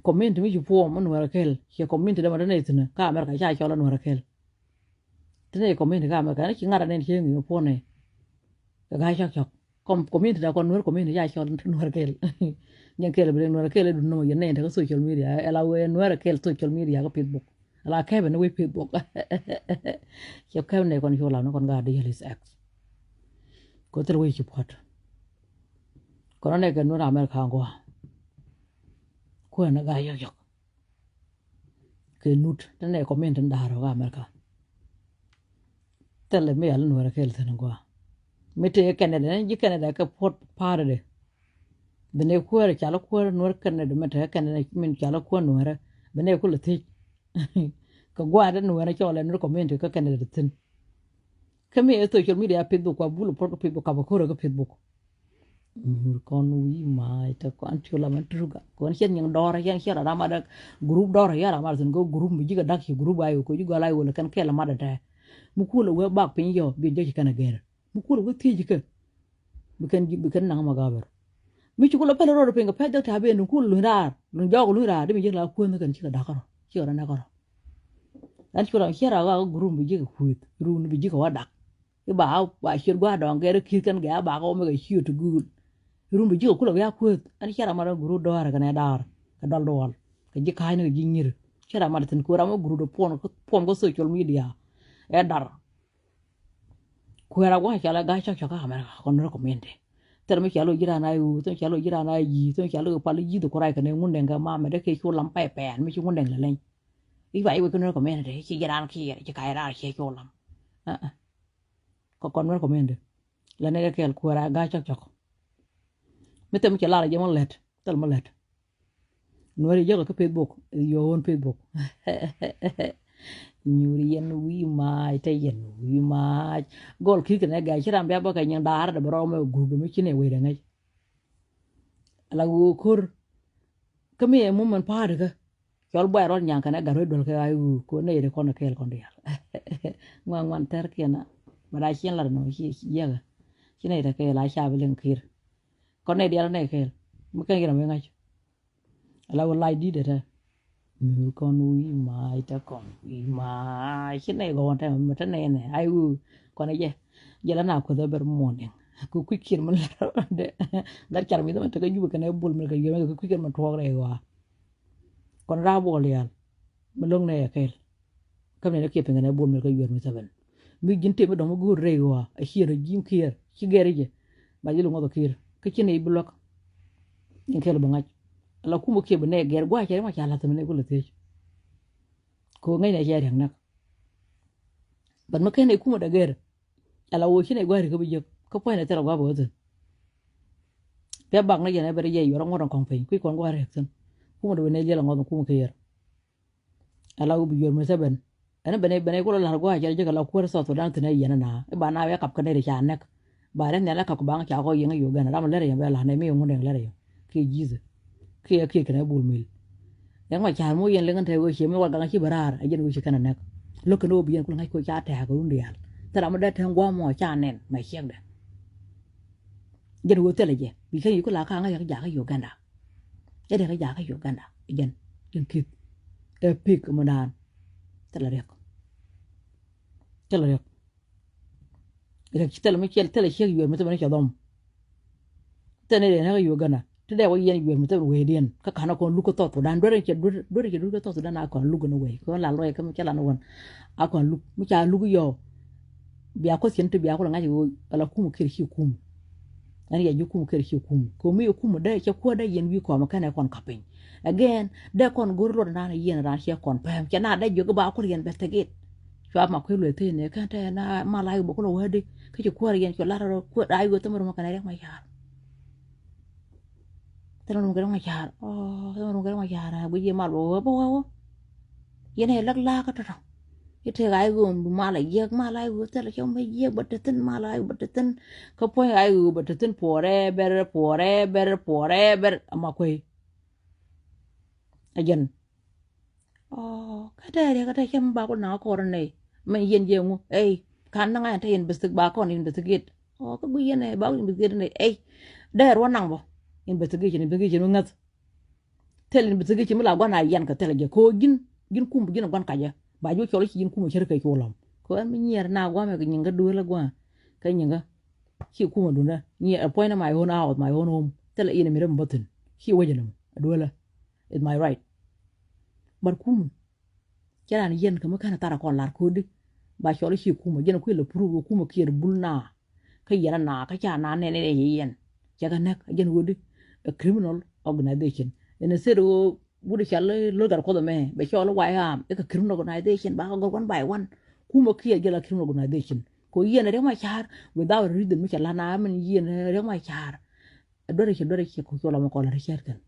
Community mi ci puɔm mi nuɛɛrɛ kɛl ciɛ community dämɛ dänɛ thi̱n kä America ca cɔl ɛ nuɛɛrɛ kɛl. Ti nɛ community kä America ni ci ŋa̱t anɛn cië ŋi̱i̱ mi puɔ̱n ɛ kɛ ga̱a̱c cɔk cɔk. Community da kɔn nuɛr community ca cɔl nuɛr kɛl. Nyɛ kɛl bi nuɛr kɛl dun nɔmɔ yɛn nɛn te kä social media ɛ la wee nuɛr kɛl social media kä Facebook. Ɛ la kɛpɛ ni wee Facebook. Cɛ kɛp nɛ kɔn cu lam ni kɔn gaa di yɛl is act. Ko thil wee ci puɔt. Kɔn nɛ kɛ nuɛr America ŋuɔ. Kuɛ ni gaa yɔk yɔk. Kɛ nut te nɛ community ni da̱a̱r kä America. Thilɛ mi yal nuɛrɛ kɛl thi̱n gua mi tëë Canada ni ji̱ Canada kɛ puɔt pa̱a̱rɛ dɛ. Bi nɛ kuäärɛ cal kuäär nuɛr Canada mi tëë Canada min cal kuäär nuɛrɛ bi nɛ kulɛ thiec. Kɛ gua dee nuɛrɛ cɔl ɛ nuɛr community kä Canada thi̱n. Kä mi ɛ social media Facebook kua bul puɔt kä Facebook kap ɛ ko̱rɛ kä Facebook. Nyuur kɔn wi̱i̱ ma̱a̱c te kɔn cu lam ɛn turuga kɔn ciɛ nyiŋ dɔɔr ciɛ ciɛ rɔ ram adɛ. Gurup dɔɔr ciɛ ram adɛ thi̱n kɛ gurup mi ji̱ kɛ dak ci gurup ayok kɛ ji̱ gɔl ayok lɛ kɛn kɛl ɛ mat adɛ. Mi kuul ɛ wee bak piny yɔ bi jɛ ci kɛn ɛ gɛr mi kuul ɛ wee thiec kɛ. Bi kɛn bi kɛn naŋ ma gabɛr. Mi ci kulɛ pɛl rɔɔd piny kɛ pɛl jɔk ca ben luny kuul luny raar luny jɔɔk luny raar di mi ji̱ la kuänh kɛn ci kɛ dak kärɔ ci kɛ rɔ nɛk kärɔ. Ɛn cu ram ciɛ rak ɣak gurup mi ji̱ kɛ kuëth run bi ji̱ kɛ wä dak. I̱ ba ba ciöt gua̱a̱r dɔ̱ŋ gɛr i̱ ki̱th kɛn gɛ̈ a ba kɛ wä mɛ kɛ ciöt ti guul. I̱ run bi ji̱ kɛ kulɛ wi̱i̱ a kueth ɛn ciɛ ram a rɔ guru dɔɔrɛ kɛnɛ daar kɛ dɔl duɔl kɛ ji̱ ka̱a̱cni kɛ ji̱ nyir. Ciɛ ram a rɔ thi̱n kueth ram a guru dɔ puɔn puɔm kä social media. Ɛ dar. Kuɛɛr a gua̱a̱ cɔal ɛ ga̱a̱c cɔk cɔk kä America kɔn rɔ community. Thil mi cɔal ɛ ji̱ raan a i̱ ɣöö thil mi cɔal ɛ ji̱ raan a i̱ ji̱ thil mi cɔal ɛ pal i̱ ji̱ thil kuray kɛnɛ ŋun dɛŋ kɛ mam mɛ dee kɛ cu lam pɛpɛɛn mi ci ŋun dɛŋ lɛ leny. I̱ ba i̱ wek kɛn rɔ community ci ji̱ raan kiɛɛr ci ka̱a̱c raan ciɛ cu lam. Aa. Kɛ kɔn nuɛr community la nɛy kɛ kɛɛl kuäär a ga̱a̱c cɔk cɔk. Mi thɛm cɛ lar jɛ mɔ lɛt thil mɔ lɛt. Nuɛr yɛ jɔk kɛ Facebook your own Facebook. Nyuur yɛn wi̱i̱ maac te yɛn wi̱i̱ maac. Gɔl ki̱th kɛ nɛ ga̱a̱c ci ram bia bä kɛ nyin da̱a̱r dɛ bɛ rɔm ɛ gurup dɛ mi ci nɛ wecdɛ ŋäc. Ala ɣöö ko̱r kä mi ɛ mum mɛn pa̱a̱t kä. Cɔl buay rɔl nyaŋ kɛn ɛ gat ruec duɔl kɛ ɣa̱c ɣöö ko̱r nɛy ri kɔn ɛ kɛɛl kɔn diaal. Ŋuan ŋuan tɛr kiɛn a bɛ daa ciɛn lat nɔ ci jiɛkä. Ci nɛy tɛ kɛɛl a ca bi liŋ ki̱i̱r. Kɔn nɛy diaal nɛy kɛɛl mi kɛn yɛn ɛ mi ŋa̱c. Ala wä lac di̱t ɛ tɛ. Nyuur kɔn wi̱i̱ maac tɛ kɔn wi̱i̱ maac ci nɛy gɔwän tɛ mɛ tɛ nɛy nɛ ay ɣöö kɔn ɛ jɛ. Jɛ la na kueth ɛ bɛr muɔ̱ɔ̱n diɛŋ. Kɛ kui̱c kiɛn mi lar dɛ. Gat car mi thɛ mɛ tekɛ Jubɛ kɛnɛ Bol Mel kɛ Yuɛr mɛ kɛ kui̱c kiɛn mi tuɔɔk rɛy ɣɔaa. Kɔn raa buɔl yal mi lo̱ŋ nɛ yɛ kɛl. Käm nɛ ni kiɛ piŋ kɛnɛ Bol Mel kɛ Yuɛr mi thɛ bɛn. Mi ji̱n tëë mi dɔ̱ŋ mi go̱o̱r rɛy ɣɔaa a ciɛ rɔ ji̱ mi kiɛɛr ci gɛr i̱ jɛ. Ba ji̱ lo̱ŋ ŋɔth kiɛɛr kä ci nɛ i̱ bi luäk. In kɛl bi ŋa̱c ala kumɛ kiɛ bi nɛ gɛr gua̱a̱c cɛ ri ma ca la̱th mi nɛ kulɛ thiec. Kɛ ɣöö ŋäcnɛ cɛ riäk näk. But mi ken nɛ kumɛ dɛ gɛr. Ala ɣöö ci nɛ gua̱a̱c rikä bi jiäk kä puɔ̱nynɛ thilɛ gua̱a̱p ɣä thi̱n. Pia bak ni jɛn ɛ bɛ ri jɛ yuɔr ŋuɔ̱t in kɔŋ piny kui̱ kɔn gua̱a̱c riäk thi̱n. Kumɛ dɛ bi nɛ liɛl ŋɔth in kumɛ kɛ yɛr. Ala ɣöö bi yuɔr mi thɛ bɛn. Ɛn bɛn bɛn kulɛ la̱r gua̱a̱c cɛ jiäk ala kuäär South Sudan thi̱n ɛ yɛn ɛna i̱ ba na wɛ kap kä nɛy ri ca nɛk. Ba rɛn nhial ɛ kap kä baŋ ca kɔ yiɛŋ ɛ Uganda ram lɛr yɛn bɛ la̱r nɛ mi ŋun dɛŋ lɛr yɛn kiɛ Jesus. Kiɛ kiɛ kɛnɛ Bol Mel. Riɛk Macar mi wä yɛn liŋ in te wee cie mi wal gaŋ ci bɛ raar ɛ jɛn wee ci kɛn a nɛk. Lo̱k kɛn wä bi yɛn kul ŋa̱c ko ca tɛ̈ɛ̈k run diaal thil ram mi dee te ŋuam mɔ ca nɛn mɛ ciɛkdɛ. Jɛn wee thilɛ jɛ bi kɛn yi kul a ka ŋa̱c ɛ jakä Uganda. Ɛ dee kɛ jakä Uganda ɛ jɛn jɛn ki̱th. Ɛ pik mi naan thilɛ riɛk. Thilɛ riɛk. Riɛk ci thilɛ mi ciɛl thilɛ ciek yuɛr mi thilɛ mi cɛ dhɔm. Thilɛ ni riɛk ni kä Uganda ti dee wä yɛn yuɛr mi thilɛ wee diɛn kä ka̱n a kɔn luk kä South Sudan duer cɛ duer cɛ duer kä South Sudan a kɔn luk ni wee kɔn la lɔc kä mi cɛ la ni wän. A kɔn luk mi ca luk yɔ. Bia kuɔth cin ti bia kulɛ ŋa̱c ɣöö ala kum kiɛr ci kum. Ɛn yɛ ji̱ kum kiɛr ci kum kɛ mi kum dee cɛ kuäär dee yɛn wi̱i̱ kɔm kɛn ɛ kɔn ka̱p piny. Again dee kɔn go̱r luɔt naan yɛn raan ciɛ kɔn pɛm cɛ na dee jiök ba kul yɛn bɛ thik it. Cua ma kui̱ lueth thi̱n ni kɛn te na mal a yuk bä kulɛ wädi kä ci kuäär yɛn cu lar rɔ kuäär a yuk thämɛ rumä kɛn a riɛk ma car. Thämɛ rumä kɛn riɛk ma car ɔ thämɛ rumä kɛn riɛk ma car a guic yɛ mal bä wä bä wä wä. Yɛn ɛ läk la̱a̱kä tɔ̱tɔ̱. I̱ tëëk a yuk bi mal a yiëk mal a yuk thilɛ cɛ mɛ yiëk bä te thi̱n mal a yuk bä te thi̱n. Kä puɔ̱ny a yuk bä te thi̱n puɔrɛ bɛr puɔrɛ bɛr puɔrɛ bɛr ama kuey. Ɛ jɛn. Ɔ kä tɛɛri kä tɛ cɛ mi ba kul naŋ kɔr nɛ mɛ yɛn jɛ ŋu ey. Kan naŋ a yɛn tɛ investigate ba kɔn investigate ɔ kä gui yɛn ɛ ba kul investigate nɛ ey. Dee ruɔ naŋ bɔ investigation investigation mi ŋäth. Thil investigation mi la guan a yɛn kɛ thil jɛ ko ji̱n ji̱n kum ji̱n guan kacɛ ba ji̱ cɔl ci ji̱n kum cär kɛ cu lɔm. Ko ɛn mi nyiɛr na guamɛ kɛ nyiŋ kä duel guan kɛ nyiŋ kä ci kum a dundä nyiɛr a puɔ̱ny na my own house my own home thil in mi rem bä thin ci wecɛ ni a duelä. It's my right. But kum cɛ ran yɛn kɛ mi kɛn a thar a kɔn lar kodi ba cɔl ci kum a jɛn a kuil a pur a kum a kiɛr bul na. Kä yɛn a na kä ca na nɛn nɛn yɛ yɛn cɛ kɛ nɛk a jɛn wodi a criminal organization. Ɛn a sɛt wodi cɔl local kuɔth mɛ bɛ cɔl wai am ikä criminal organization ba kɛ gɔr one by one. Kum a kiɛr jɛl a criminal organization ko yɛn a riɛk ma car without reason mi cɛ la na min yɛn a riɛk ma car. A duer cɛ duer cɛ ku cɔl a mɛ kɔl a rɛ cɛr kɛn.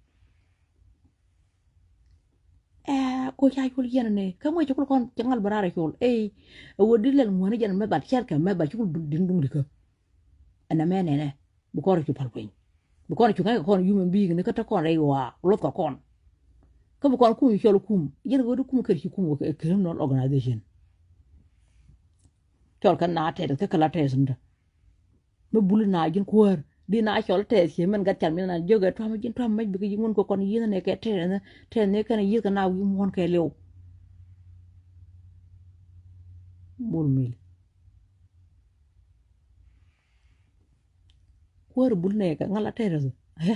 Ɛ ko ca col yɛn ni kä mɔ cɛ kul kɔn cɛ ŋal bä raar col ey. Ɛ wä di lɛl ŋuäni jɛn mɛ bat cɛr kɛ mɛ bat cukul din duŋ dikä. Ɛn ɛmɛ nɛnɛ bi kɔn rɛ cu pal piny bi kɔn cu ŋa̱c kɛ kɔn human being ni kä te kɔn rɛy ɣɔaa luɔth kɛ kɔn. Kä bi kɔn kum ci cɔl kum yɛn wä di kum kɛr ci kum kɛ criminal organization. Cɔl kɛ na tɛt kɛ kɛ la tɛt ni. Mi bul na ji̱n kuäär di na cɔl tɛth cië mɛn gat cal mi na jiök ɛ tuam ji̱n tuam mec bikɛ ji̱ ŋun kɛ kɔn yi̱th nɛ kɛ tɛth nɛ tɛth nɛ kɛn yi̱th kɛ na wi̱i̱ muɔ̱ɔ̱n kɛ liw. Bul mil kuäär bul nɛ kɛ ŋa̱l a tɛth ɛ